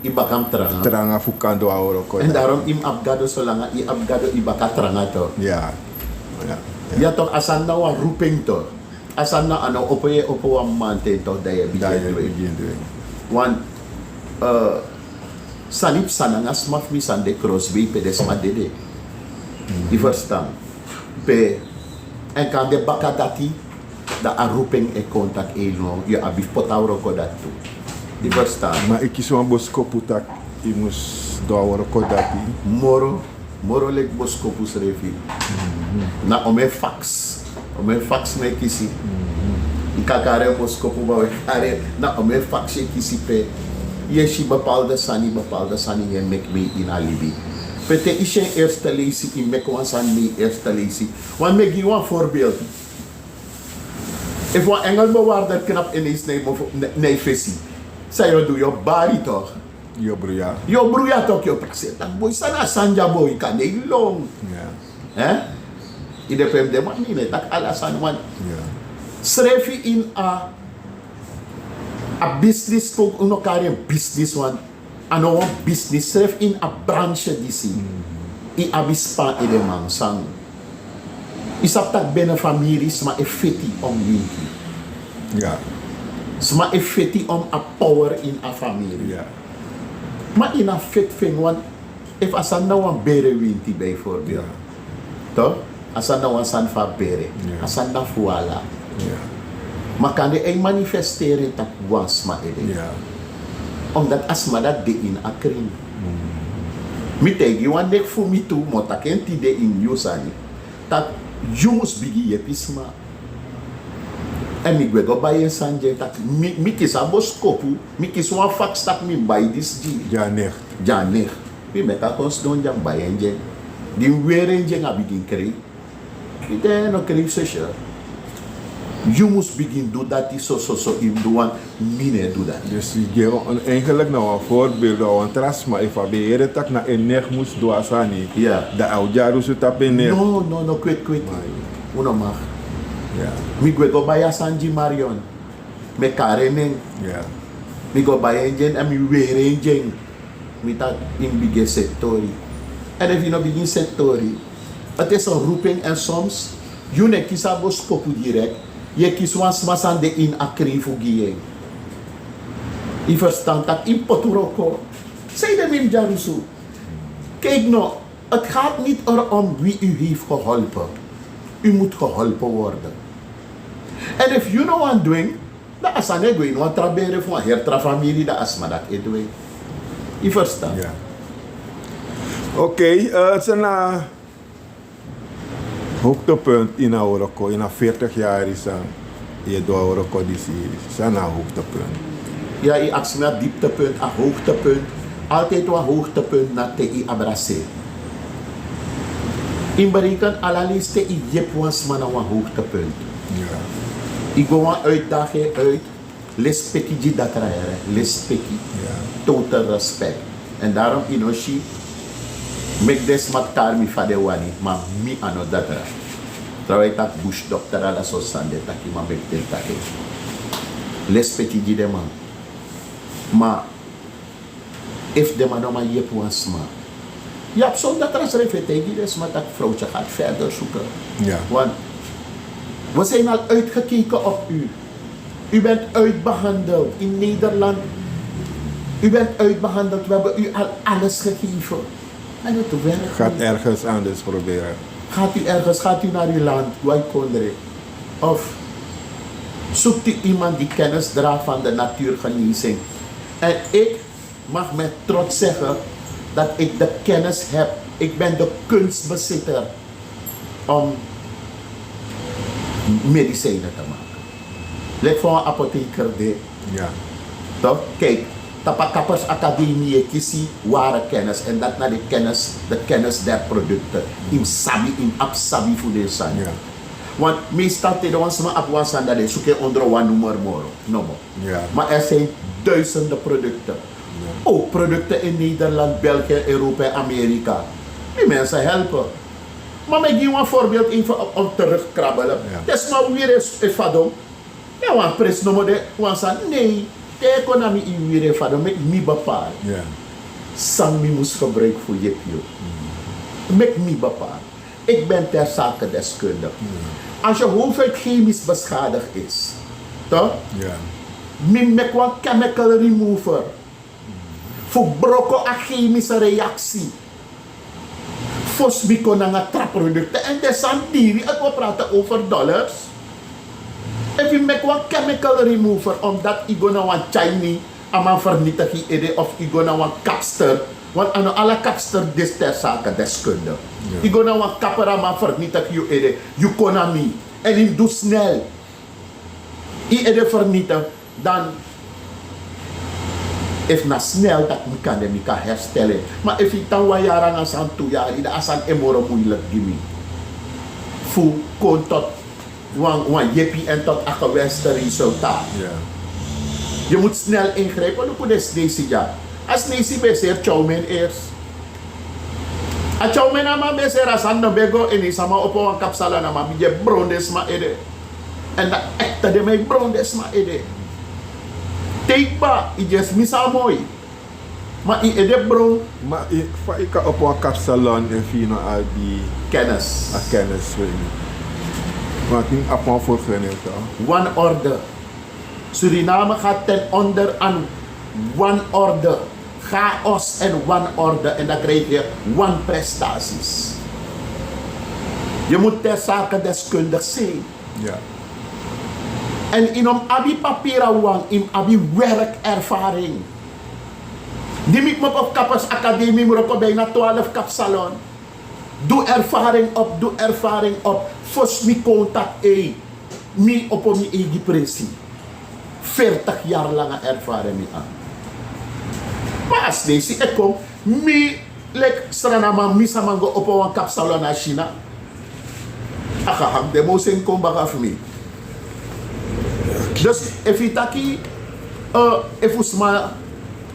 i baka mus tranga, tranga fu kan du a wroko. En daarom i mus abi Gado, solanga i abi Gado i baka tranga toch. Ya. Ya, ya. Ya toch, a sani na wan roeping toch. A sani na a no opo yu e opo wan mamanten toch, dan yu e bigin du en. Want, eh, sani psa nanga sma fu mi, sani de krosbei pe den sma dede. Yu ferstan? Pe, en kan de baka dati, dan a roeping e kon taki ei no, yu abi fu poti a wroko dati tu. Yu ferstan? Ma i kisi wan boskopu taki i mus du a wroko dati. Moro, moro leki boskopu srefi. Na omeni faks, omeni faks mi e kisi. I kan kari en boskopu, ma wi e kari en, na omeni faks yu e kisi pe yu e si bepaalde sani, bepaalde sani yu e meki mei ini a libi. Pe te i si en eerste leisi, i meki wan sani mei eerste leisi. Want mi e gi yu wan voorbeeld. Efu wan engelbewaarder knapu ineens na yu mofo, na yu fesi, san yu o du? Yu o bari toch. Yu o bruya. Yu o bruya toch, yu o prakseri taki boi, san na a sani dya boi, kande yu lon. Ya. Eh? I de pe mi de, ma mi no e taki ala sani wan. Ya. Srefi ini a, a business, kon un no kari en business wan. A no wan business, srefi ini a branche disi. I abi sma, edeman, san, i sabi taki binnen famiri sma e feti om winti. Ya. Sma e feti om a power ini a famiri. Ya. Ma ini a feti fu en wan, efu a sani na wan bere winti bijvoorbeeld. Ya. Toch? A sani na wan sani fu a bere. Ya. A sani na fu ala. Ya. Ma kande a e manifesteri en tapu wan sma ede. Ya. Omdat a sma dati de ini a krin. Mi taigi wan neki fu mi tu, mi o taki en tide ini yu sani, taki yu mus bigin yepi sma. En mi gwe go bai en sani gi en, taki mi, mi kisi a boskopu, mi kisi wan faks taki mi mus bai disi gi yu. Gi a neti. Gi a neti. Mi meki a kon sidon dya, mi bai en gi en. Di mi weri en gi en, a bigin krei. Mi taigi en: no, krei, sesi. Yu mus bigin du dati so, so, so, yu mus du wan, mi no e du dati. Dus yu gi en, eigenlijk na wan voorbeeld, na wan tra sma, efu a ben yere taki na en neti mus du a sani, ya, dan a o dyarusu tapu en neti. No, no, no, kweti, kweti. Un no mag. Ya. Mi gwe go bai a sani gi Marion. Mi e kari en nen. Ya. Mi go bai en gi en, en mi weri en gi en. Mi taki yu mus bigin seti tori. En efu yu no bigin seti tori, het is een roeping en soms yu no e kisi a boskopu direct, yu e kisi wan sma san de ini a krin fu gi yu en. Yu ferstan taki yu mus poti wroko. Sanede mi mus dyarusu? Kijk no, het gaat niet erom wie u heeft geholpen. U moet geholpen worden. En efu yu no wani du en, dan a sani e go ini wan tra bere fu wan heri tra famiri, dan a sma dati e du en. Yu ferstan? Ya. Oké, eh, het is een, eh, hoogtepunt ini a wroko, ini a veertig yari san yu e du a wroko disi, san na a hoogtepunt? Ya, yu aksi mi a dieptepunt, a hoogtepunt. Altijd wan hoogtepunt na te yu abraseri. Yu mus bereken ala leisi te yu yepi wan sma na wan hoogtepunt. Ya. Yu go wan uitdaging uit, lespeki gi datra, here, lespeki. Ya. Total respect. En daarom yu no si, meki den sma kari mi fa den wani, ma mi a no datra. Trawan e taki bush dokter, ala sortu sani den taki, ma meki den taki. Lespeki gi den man. Ma efu den man no man yepi wan sma, yu abi son datra srefi e taigi den sma taki: vrouwtje, gaat verder zoeken. Ja. Want we zijn al uitgekeken op u. U bent uitbehandeld in Nederland. U bent uitbehandeld. We hebben u al alles gegeven. En het werkt niet. Gaat ergens anders proberen. Gaat u ergens, gaat u naar uw land, Guaikondre. Of zoekt u iemand die kennis draagt van de natuurgenezing. En ik Mag met trots zeggen dat ik de kennis heb, ik ben de kunstbezitter om medicijnen te maken. Lijkt voor een apotheker dit. Ja. Toch? Kijk, tapu a kappersacademie yu e kisi ware kennis en dat na de kennis, de kennis der producten. Yu mus sabi, yu mus abi sabi fu den sani. Ja. Want meestal te den wan sma abi wan sani dan den suku en onder wan noemer moro. No more. Ja. Maar er zijn duizenden producten. Ook producten in Nederland, België, Europa en Amerika. Die mensen helpen. Maar ik geef een voorbeeld even om, om terug te krabbelen. Ja. Dus maar weer is fadon. Ja, wan prijs no more de wan sani. Nee, de economie in weer is fadon. Meki mi bepaal. Ja. San mi mus gebruik fu yepi yu. Meki mi bepaal. Ik ben ter zake deskundig. Als je hoofdhuid chemisch beschadigd is, toch? Ja. Mi meki wan chemical remover fu broko a chemische reactie. Fosi mi kon nanga tra produkten en den sani diri, we praten over dollars. Efu yu meki wan chemical remover omdat yu go na wan Chinese, a man vernietig yu ede, of yu go na wan kapster. Want a no ala kapster disi ter zake deskunde. Yu go na wan kapper, a man vernietig yu ede, yu kon na mi. En yu mus du snel. Yu ede vernietig, dan efu na snel, dan mi kan de, mi kan herstel en. Maar efu yu tan wan yari nanga san tu yari, dan a sani e moro moeilijk gi mi fu kon tot wan, wan yepi en tot a gewenste resultaat. Ja. Yu mus snel ingrijpen. Luku den snesi dya. A snesi ben seri chow mein eerst. A chow mein a man ben seri, a sani no ben go ini, sama opo wan kapsalon, a man bigin e bron den sma ede. En dan ekte den man e bron den sma ede. Te yu kba, yu just misi a moi. Ma yu ede bron. Ma yu, fa yu kan opo wan kapsalon efu yu no abi Kennis. A kennis fu yu. Want yu abi wan vergunning toch? Wanorde. Suriname gaat ten onder aan wanorde. Chaos en wanorde. En dan krijg je wanprestaties. Je moet ter zake deskundig zijn. Ja. En yu no mus abi papira wan, yu mus abi werkervaring. Di mi kmopo fu kappersacademie, mi wroko bijna twaalf kapsalon. Du ervaring op, du ervaring op. Fosi mi kon taki, ei, mi opo mi eigi presi. Veertig yari langa ervaring mi abi. Ma a snesi e kon, mi, leki Srananman, mi sa man go opo wan kapsalon na China. A ga hak den mosi en kon baka fu mi. Dus efu yu taki, eh, efu sma,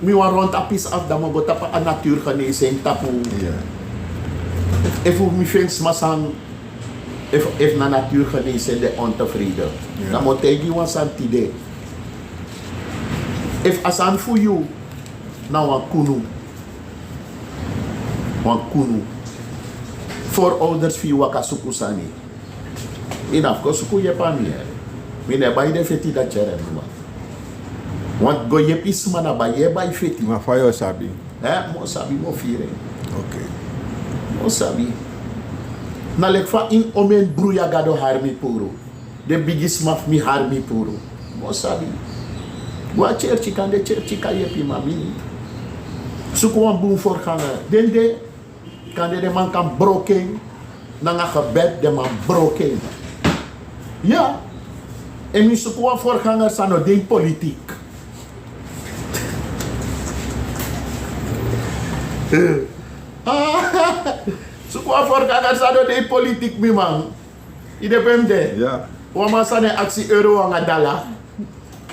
mi wani run a pisi afu, dan mi o go tapu a natuurgeneesing tapu. Ja. Efu mi feni sma san, efu, efu na natuurgeneesing den ontevreden. Ja. Dan mi o taigi yu wan sani tide. Efu a sani fu yu na wan kunu. Wan kunu. Voorouders fu yu waka suku sani. Yu no abi kon suku yepi a mi. Mi no e bai den feti dati yere, mi man. Want go yepi sma na bai, yu e bai feti. Ma fa yu o sabi? Eh, mi o sabi, mi o firi en. Oké. Mi o sabi. Na leki fa ini omen bruya Gado hari mi puru. Den bigisma fu mi hari mi puru. Mi o sabi. Go a cherchi, kande cherchi kan yepi, ma mi no. Suku wan bun voorganger. Den de, kande den man kan broko en. Nanga gebed den man broko en. Ya. En mi suku wan voorganger san no de ini politiek. Suku wan voorganger san no de ini politiek, mi man. Yu de pe mi de? Ja. Wan man san e aksi euro nanga dala.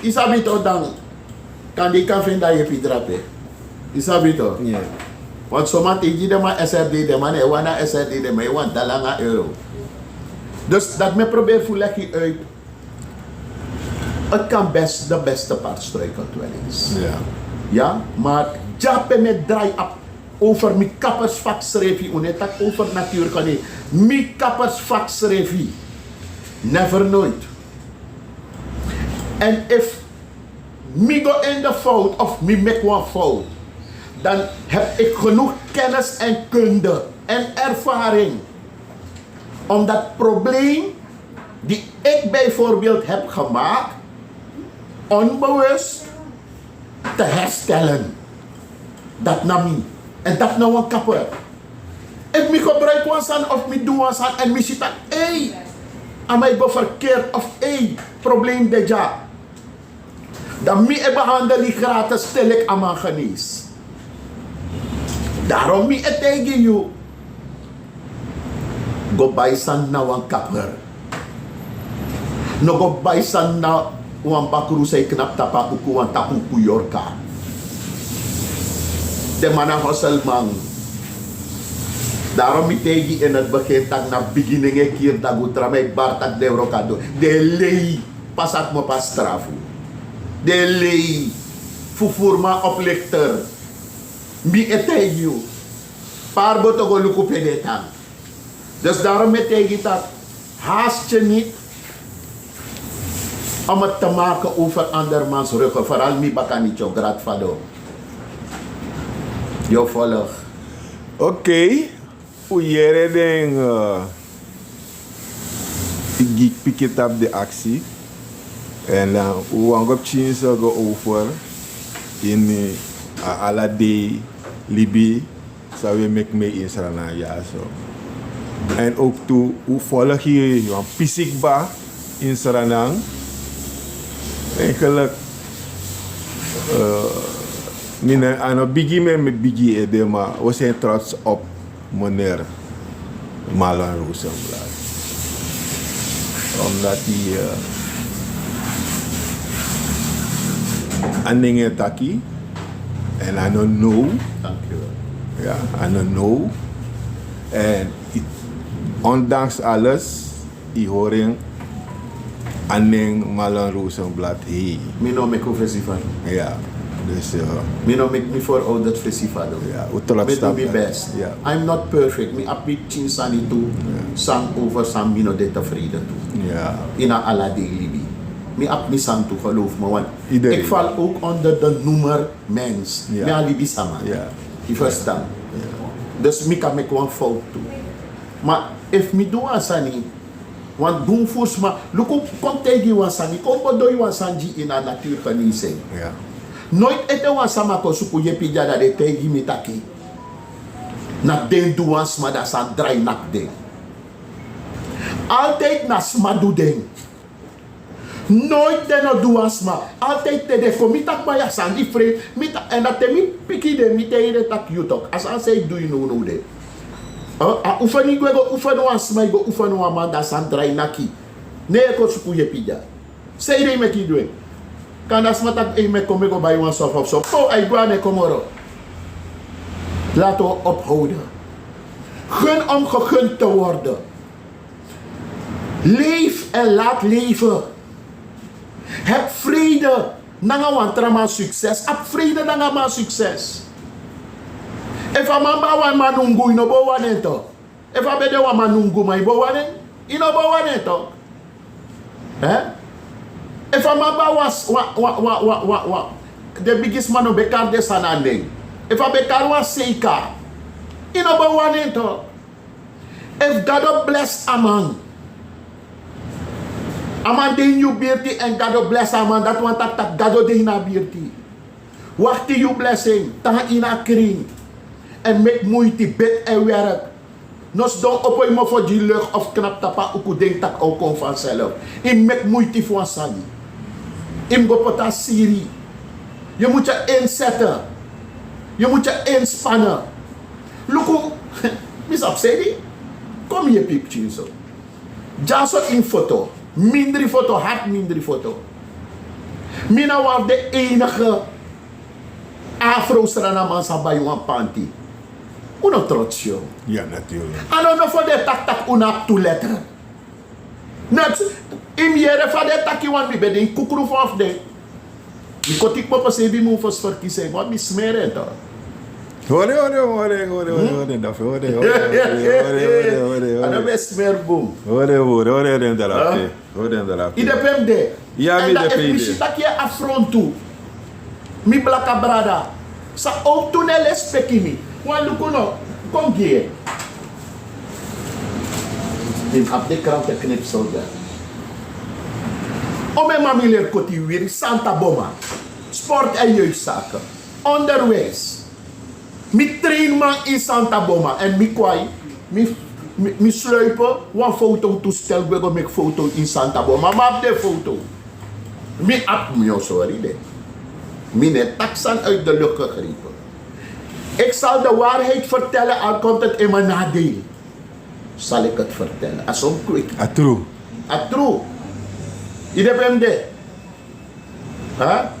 Yu sabi toch dan. Kande yu kan feni a yepi drape. Yu sabi toch? Ja. Want so man, te yu gi den man S R D, den man no e wani a S R D, den man e wani dala nanga euro. Dus dati mi e proberi fu legi uit. Het kan best, de beste part struikelt wel eens. Ja. Ja, maar dya pe mi e drai op over mi kappersvak srefi, un no e taki over natuurgeneeskunde. Mi kappersvak srefi. Never, nooit. En efu mi go in de fout of mi meki wan fout, dan heb ik genoeg kennis en kunde en ervaring om dat probleem die ik bijvoorbeeld heb gemaakt, onbewust te herstellen. Dati na mi. Èn dati na wan kaper. Efu mi gebruiki wan sani of mi du wan sani èn mi si taki, ei, a man e go verkeerd of ei, probleem de dya. Dan mi e behandel yu gratis te leki a man genees. Daarom mi e taigi yu. Go bai sani na wan kaper. No go bai sani na wan bakru san e knapu tapu a uku, wan tapu uku yorka. Den man na hoselman. Daarom mi taigi yu in het begin taki na bigi nen e kiri dagu, tra man e bari taki den wroko a du. Den e lei. Pasi a kmopo a strafu. Den e lei. Fufuruman, oplichter. Mi e taigi yu. Pari boto go luku pe den e tan. Dus daarom mi e taigi yu taki, haast je niet om het te maken over andermans ruggen, vooral mi baka niet, your grandfather. Your volg. Oké. Un yere den, eh, gi piki tapu den aksi. Èn dan un wani go pikinso go over ini a ala dei libi san wi e meki mee ini Sranan ya so. Èn ook tu un volg hier wan pisi kba ini Sranan. Eigenlijk, eh, mi no, a no bigi, mi e bigi ede, ma we zijn trots op meneer Marlon Rosenblaat. Omdat hij, eh, a nen e taki, en a no now. Dank u wel. Ja, a no now. En i-, ondanks alles, i hori en, a nen Marlon Rosenblaat hei. Mi no meki un fesi fadon. Ja, dus, eh, mi no meki mi voorouders fesi fadon. Ja, un trots. Mi du mi best. Ja. I'm not perfect. Mi abi pikin sani tu. Ja. San over san mi no de tevreden tu. Ja. Ini a ala dei libi. Mi abi mi sani tu, geloof me, want ik val ook onder de noemer mens. Ja. Mi a libisama. Ja. Yu verstan? Ja. Dus mi kan meki wan fout tu. Ma efu mi du wan sani, wan bun fu sma, luku, kon taigi wan sani, kon bedoi wan sani gi yu ini a natuurgeneesing. Ja. Nooit ete wan sama kon suku yepi dya dan den taigi mi taki na den du wan sma, dan sani drai naki den. Altijd na sma du den. Nooit den no du wan sma. Altijd te den kon, mi taki, ma ya sani di frei. Mi ta-, èn dan te mi piki den, mi taigi den taki, yu tok, a sani san yu du yu nownow de. A, a oefening, go, go oefen wan sma, yu go oefen wan man, dan sani drai naki. Ne yu e kon suku yepi dya. San ede yu meki yu du en? Kande a sma taki, ei, mi e kon, mi e go bai wan soft of so. Po, a e go, a no e kon moro. Laten we ophouden. Gun om gegund te worden. Leef en laat leven. Heb vrede nanga wan tra man succes. Abi vrede nanga man succes. Efu a man ben abi wan manungu, yu no bo wani en tok. Efu a ben de wan manunguman, yu bo wani en? Yu no bo wani en tok. Hè? Efu a man ben abi wan, wan, wan, den bigisma no ben kari den sani na nen. Efu a ben kari wan seika, yu no bo wani en tok. Efu Gado bless a man, a man de ini yu birti, èn Gado bless a man, dati wani taki taki Gado de ini a birti. Wakti yu blessing, tan ini a krin, èn meki muiti, bid èn werk. No sidon, opo yu mofo gi lucht of knapu tapu a uku, denki taki a o kon vanzelf. Yu mus meki muiti fu wan sani. Yu mus go poti a siri. Yu mus yu inzetten. Yu mus yu inspannen. Luku, mi sabi sani. Kon mi yepi yu pikinso. Dyaso ini foto, mindri foto, hati mindri foto. Mi na wan fu den enige Afro-Srananman san bai wan panti. Un no trots yu? Ja, natuurlijk. A no nofo den e taki taki un no abi tu letter. Net, yu mus yere fa den e taki, wan mi ben de ini kukru fu wan fu den. Mi koti kmopo seibin mun fosi verkiezing, want mi smeer en tok. Hori, hori, hori, hori, hori, hori, hori, hori, hori, hori, hori, hori. A no ben smeer bun. Hori, hori, hori, hori, hori, hori. Hori, hori, hori. Yu de pe mi de. Ja, mi de pe yu de. Èn dan efu mi si taki yu e afrontu mi blaka brada, san owktu no e lespeki mi. Wan luku no, kon gi en. Mi abi den krantenknipsel dya. Omeni man mi leri koti wiwiri, Santa Boma, sport en jeugdzaken, onderwijs. Mi train man in Santa Boma en mi kwai. Mi, mi, mi sluipen wan foto toestel gwe go meki foto in Santa Boma. Ma abi de foto. Mi abi mi o sori de. Mi ne taksan uit de lucht gegrepen. Ik zal de waarheid vertellen, al komt het in mijn nadeel. Zal ik het vertellen. A son kwik. A true. A true. Ide ben de. Ha?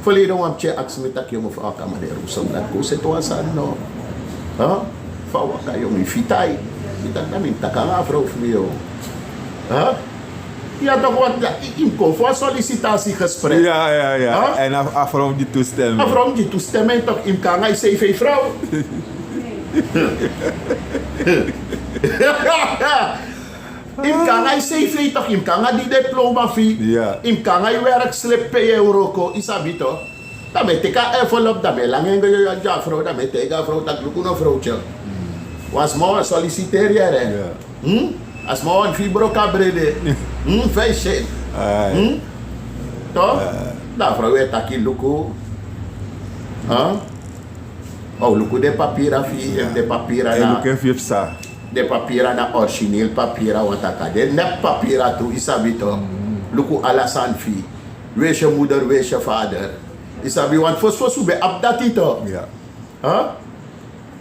Verleden wan pikin aksi mi taki yu mu fa waka meneer Roesem dat ko seti wan sani no. Ha? Fa waka yu mu fitai. Mi taki na mi taki nanga a vrouw fu mi yo. Ha? Ya toch wat ya, i, i kon fu a sollicitatiegesprek. Ja, ja, ja. Huh? En a, a vrouw die toestemming. A vrouw die toestemming toch in kan nanga i sei fu a vrouw. In kan nanga i sei fu toch in kan nanga di diploma fi. Ja. In kan nanga i werkslip pe yu e wroko, i sabi toch. Dan mi e teki a envelop, dan mi e langa en go gi a vrouw, dan mi e taigi a vrouw taki luku no vrouwtje. Wan sma wani solliciteer yere. Ja. Hmm? A sma wani fi broko a brede. Hmm? Fesi. Ai. Hmm? Toch? Ja. Dan a vrouw e taki luku. Huh? O, luku den papira fi, den papira na. Luku efu yu psa. Den papira na origineel papira, want a kan de nep papira tu, i sabi toch. Luku ala sani fi. Wees je moeder, wees je vader. I sabi, want fosi fosi un ben abi dati toch. Ja. Huh?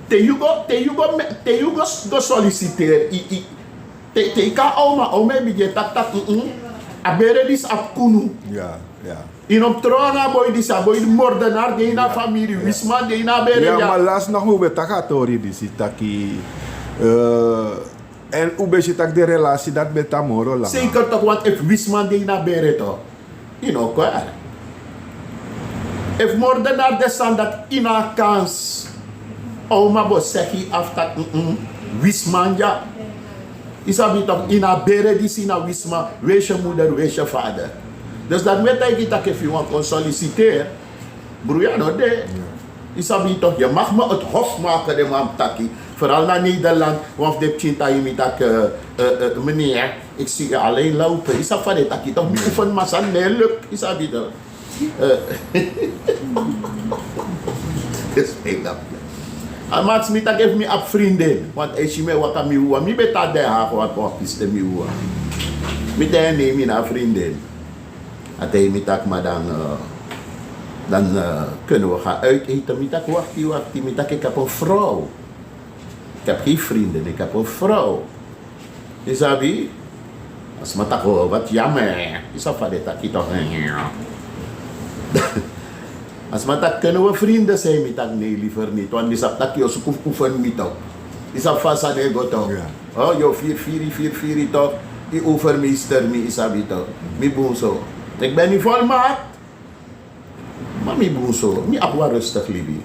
Te yu go, te yu go, me- te yu go, go solliciteer. I, i, te, te i kon na oma, oma e bigin e taki taki, mm, mm. A bere disi abi kunu. Ja, ja. I no mus tron nanga a boi disi, a boi moordenaar de ini a famiri, wisman de ini a bere. Ja, ma lasi no un ben taki a tori disi taki, eh, en un ben si taki den relasi dati ben tan moro langa. Zeker toch, want efu wisman de ini a bere toch. I no kon yere. Efu moordenaar de sani dati, i no abi kans. Oma bo segi afu taki, mm, mm, wisman dya. I sabi toch, ini a bere disi na wisman, wees je moeder, wees je vader. Dus dati mi e taigi taki efu yu wani kon solliciteer, bruya no de. Ja. I sabi toch, yu mag mi het hof maken, den man mus taki. Vooral na Nederland, wan fu den pikin taigi mi taki, eh, eh, eh, meneer, ik zie u alleen lopen. I sabi fa den e taki toch, mi oefen masra, ne luk, i sabi toch. Eh, a man aksi mi taki efu mi abi vriendin, want a e si mi e waka mi wawan, mi ben tan na Den Haag, want wan piste mi wawan. Mi taigi en nee, mi no abi vriendin. A taigi mi taki, maar dan, eh, dan, eh, kunnen we gaan uit eten. Mi taki wakti, wakti, mi taki ik heb een vrouw. Ik heb geen vriendin, ik heb een vrouw. I sabi? A sma taki, o, wat jammer. I sabi fa den e taki toch. A sma taki kunnen we vrienden zijn, mi taki nee, liever niet. Want mi sabi taki yu o suku fu oefen mi toch. I sabi fa a sani e go toch. Ja. O, yu o firi, firi, firi, firi toch. I overmeester mi, i sabi toch. Mi bun so. Ik ben niet volmaakt. Ma mi bun so, mi abi wan rustig libi.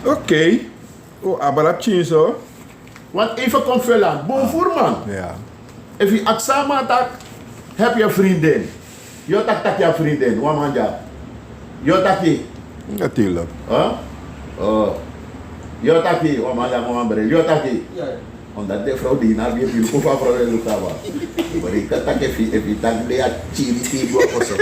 Oké. O, abra pikin so. Want even kon fela, bun voerman. Ja. Efu yu aksi a man taki, heb je vriendin? Yu o taki taki yu abi vriendin, wan man dya. Yu o taki. Natuurlijk. Huh? O. Yu o taki, wan man dya, wan man bril. Yu o taki. Ja, ja. Omdat den vrouw di na abi e luku fa a vrouw e luku a man. Bari yu kan taki efu, efu yu taki den a kiri kiri go koso.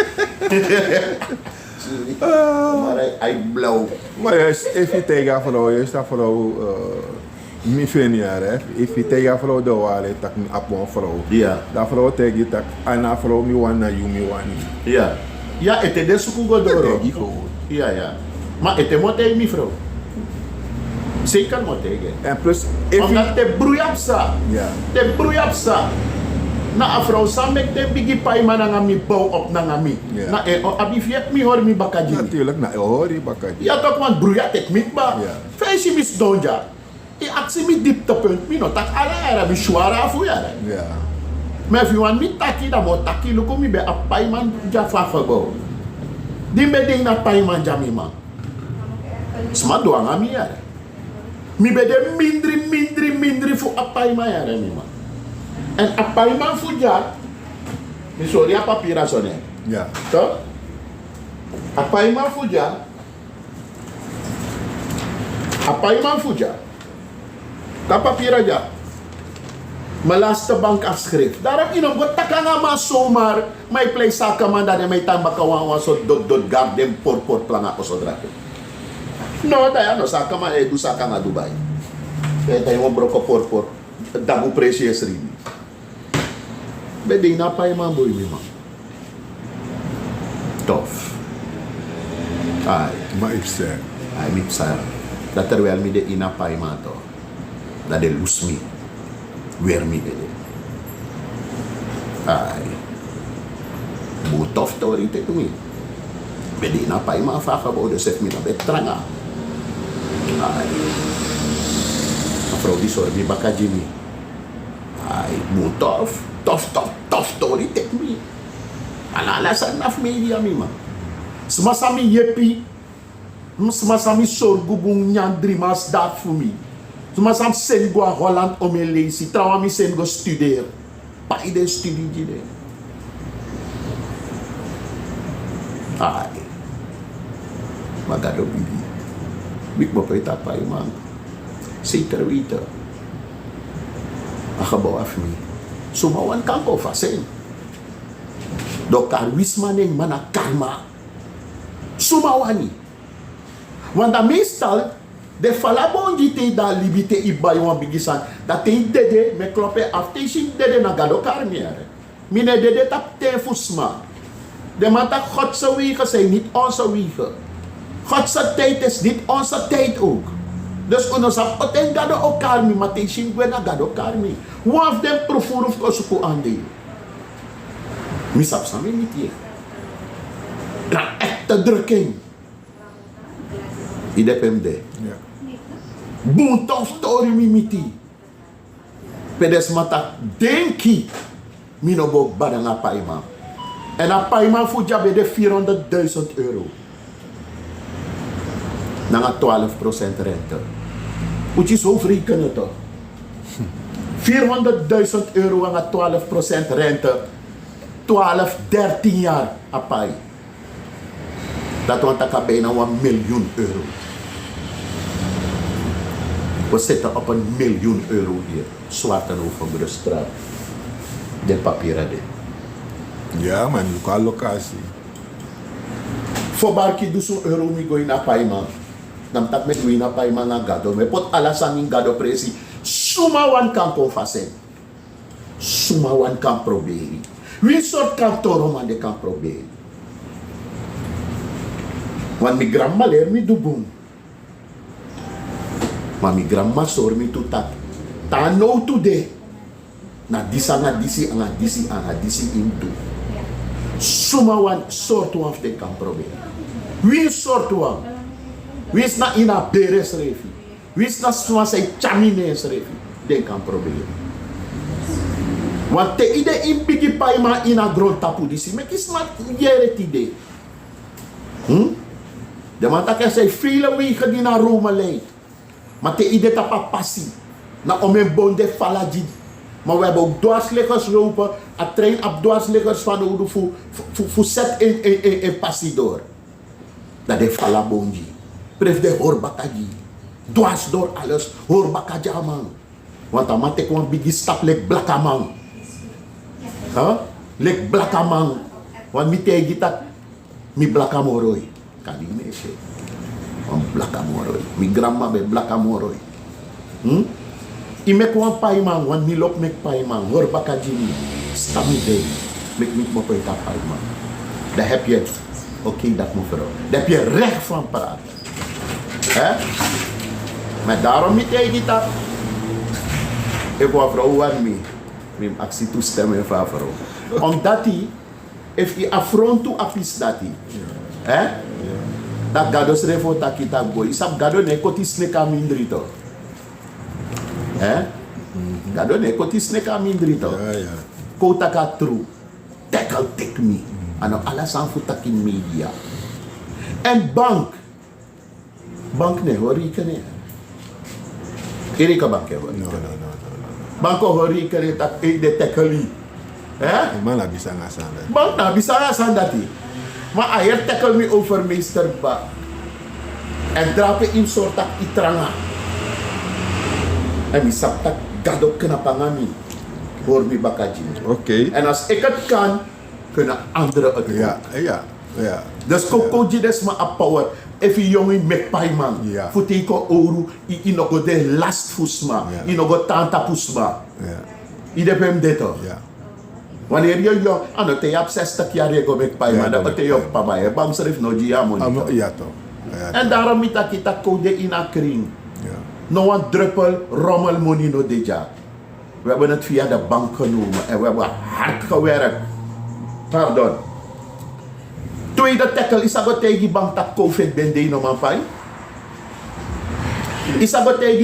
Sorry. Ah. Maar hij, hij blauw. Maar juist, efu yu taigi a vrouw, juist a vrouw, eh, mi feni yere. Efu yu taigi a vrouw de waarheid taki mi abi wan vrouw. Ja. Dan a vrouw o taigi yu taki, a no a vrouw mi wani, na yu mi wani. Ja. Ja, ete den suku go doro. Ete gi gewoon. Ja, ja. Ma ete mi o taigi mi vrouw. Zeker mi o taigi en. En plus, efu... Omdat te bruya psa. Ja. Te bruya psa. Na a vrouw san meki den bigi paiman nanga mi bow op nanga mi. Ja. Na en o abi fu yepi mi hori mi baka gi mi. Natuurlijk, na en o hori yu baka gi mi. Ja toch, want bruya teki mi kba. Ja. Fa yu si mi sidon dya. Yu aksi mi dieptepunt, mi no taki ala yere, mi swara fu yere. Ja. Ma efu yu wani mi taki, dan mi o taki, luku mi ben abi paiman dya fu a gebouw. Di mi ben de ini a paiman dya, mi man. Sma du nanga mi yere. Mi ben de mindri, mindri, mindri fu a paiman yere, mi man. En a paiman fu dya, mi sori a papira so ne. Ja. Toch? A paiman fu dya, a paiman fu dya. Kon a papira dya. Mi laste bankafschrift. Daarom yu no mus go taki nanga a man zomaar. Ma yu plei sakaman, dan den man e tan baka wan, wan sortu doti doti garden, porpor planga oso drape. No, dan ya no saka man e du saka nanga Dubai. Pe dan yu wan broko porpor. Dagu presi e srimi. Ben de ini a paiman boi, mi man. Tof. Ai. Ma yu psa. Ai, mi psa. Dan terwijl mi de ini a paiman, toch. Dan den lusu mi. Weri mi ede. Ai. Bun, tof tori teki mi. Ben de ini a paiman fu a gebouw, dus efu mi no ben tranga. Ai. A frow disi hori mi baka gi mi. Ai, bun, tof, tof, tof, tof tori teki mi. Ala, ala sani na fu media, mi man. Sma san mi yepi, sma san mi sorgu bun, nyan dri mansdagi fu mi. Sma san mi seni go na Holland om e leisi, trawan mi seni go studeri. Pai den studi gi den. Ai. Ma Gado bigi. Bigi bopo e tapu a man. Zeker weten. A gebouw fu mi. Suma wani kan kon fasi en. Dan kari wi sma nen, ma na karma. Suma wani. Want dan meestal den fala bongi te yu de na libi, te yu bai wan bigi sani. Dan te yu dede, mi e klopu en afu, te yu si mi dede, na Gado kari mi, yere. Mi no e dede tapu ten fu sma. Den man taki Godse wegen zijn niet onze wegen. Godse tijd is niet onze tijd ook. Dus un no sabi on ten Gado o kari mi, ma te yu si mi gwe, na Gado kari mi. Wan fu den prufuru fu kon suku ande. Mi sabi san mi miti. Na echte drukking. Yu de pe mi de. Ya. Bun, tof tori mi miti. Pe den sma taki, denki mi no bo bari nanga a paiman. En a paiman fu dya ben de vierhonderdduizend euro. Nanga twaalf procent rente. Moet je zo rekenen toch. Vierhonderdduizend euro nanga twaalf procent rente. Twaalf, dertien jaar a pai. Dati wani taki a bijna wan miljoen euro. We zitten op een miljoen euro hier. Zwarte Heuvelrugstraat. Den papieren de. Ya, man, luku a locatie. Fu barki dusun euro mi go ini a paiman. Dan mi taki mi e go ini a paiman nanga Gado. Mi e poti ala sani ini Gado presi. Suma wani kan kon fasi en. Suma wani kan proberi. Winsi sortu kantoro man de kan proberi. Want mi granmama leri mi du bun. Ma mi granmama sori mi tu taki, te a nowtu de, na disi anga disi anga disi anga disi yu mus du. Suma wani, sortu wan fu den kan proberi. Winsi sortu wan. Winsi na ini a bere srefi. Winsi na sma san e tyari mi nen srefi, den kan proberi. Want te yu de ini bigi paiman ini a grontapu disi, meki sma yere tide. Hmm? Den man taki er zijn vele wegen die naar Rome leidt. Ma te yu de tapu a pasi, na omeni bon den fala gi. Maar we hebben ook dwarsliggers lopen. A trein abi dwarsliggers fanowdu fu, fu, fu, fu seti en, en, en, en pasi doro. Dan den fala bon gi. Prefu den hori baka gi. Dwars doro alles, hori baka gi a man. Want a man teki wan bigi stap leki blakaman. Huh? Leki blakaman. Want mi taigi yu taki mi blaka moro. Kadi mi e si. Wan blaka moro. Mi granmama ben blaka moro. Hmm? Yu meki wan paiman, want mi lobi meki paiman. Hori baka gi mi. Stan mi de. Meki mi kmopo e taki paiman. Dan heb je, oké, dat mevrouw. Dan heb je recht van praten. Hè? Maar daarom mi taigi yu taki, efu wan vrouw wani mi, mi mus aksi toestemming fu a vrouw. Omdat yu, efu yu afrontu a pisi dati, hè? Dan Gado srefi o taki taki go. Yu sabi Gado no e koti sneki na mindri toch. Hè? Gado no e koti sneki na mindri toch. Ya, ya. Kon un taki a tru. Tackle teki mi. A no ala sani fu taki media. En bank. Bank no e hori rekening. Yu reken bank e hori rekening? No, no, no, no, no. Bank o hori rekening taki, eh, den tackle yu. Hè? Bank no abi sani nanga sani dati. Ma a heri tackle mi over meester Ba. En drape yu mus sori taki yu tranga. En mi sabi taki Gado knapu nanga mi. Hori mi baka gi mi. Oké. En als ik het kan, kunnen anderen het ook. Ya, ya, ya. Dus kon, kon gi den sma a power. Efu yu yongu yu meki paiman fu teki owru, yu no go de last fu sma, yu no go tan tapu sma. Yu de pe mi de to. Waneri yu yongu, a no te yu abi sestig yari yu e go meki paiman, dan o te yu o papa bai e bang srefi no gi yu a moni. Èn darom mi taki tak' un de ini a kring. No wan drupel romel moni no de dya. We hebben het via de bank genomen en we hebben hard gewerkt. Pardon. Tweede tackle, isa go taigi bank tak' covid ben de yu no man pai. Isa go taigi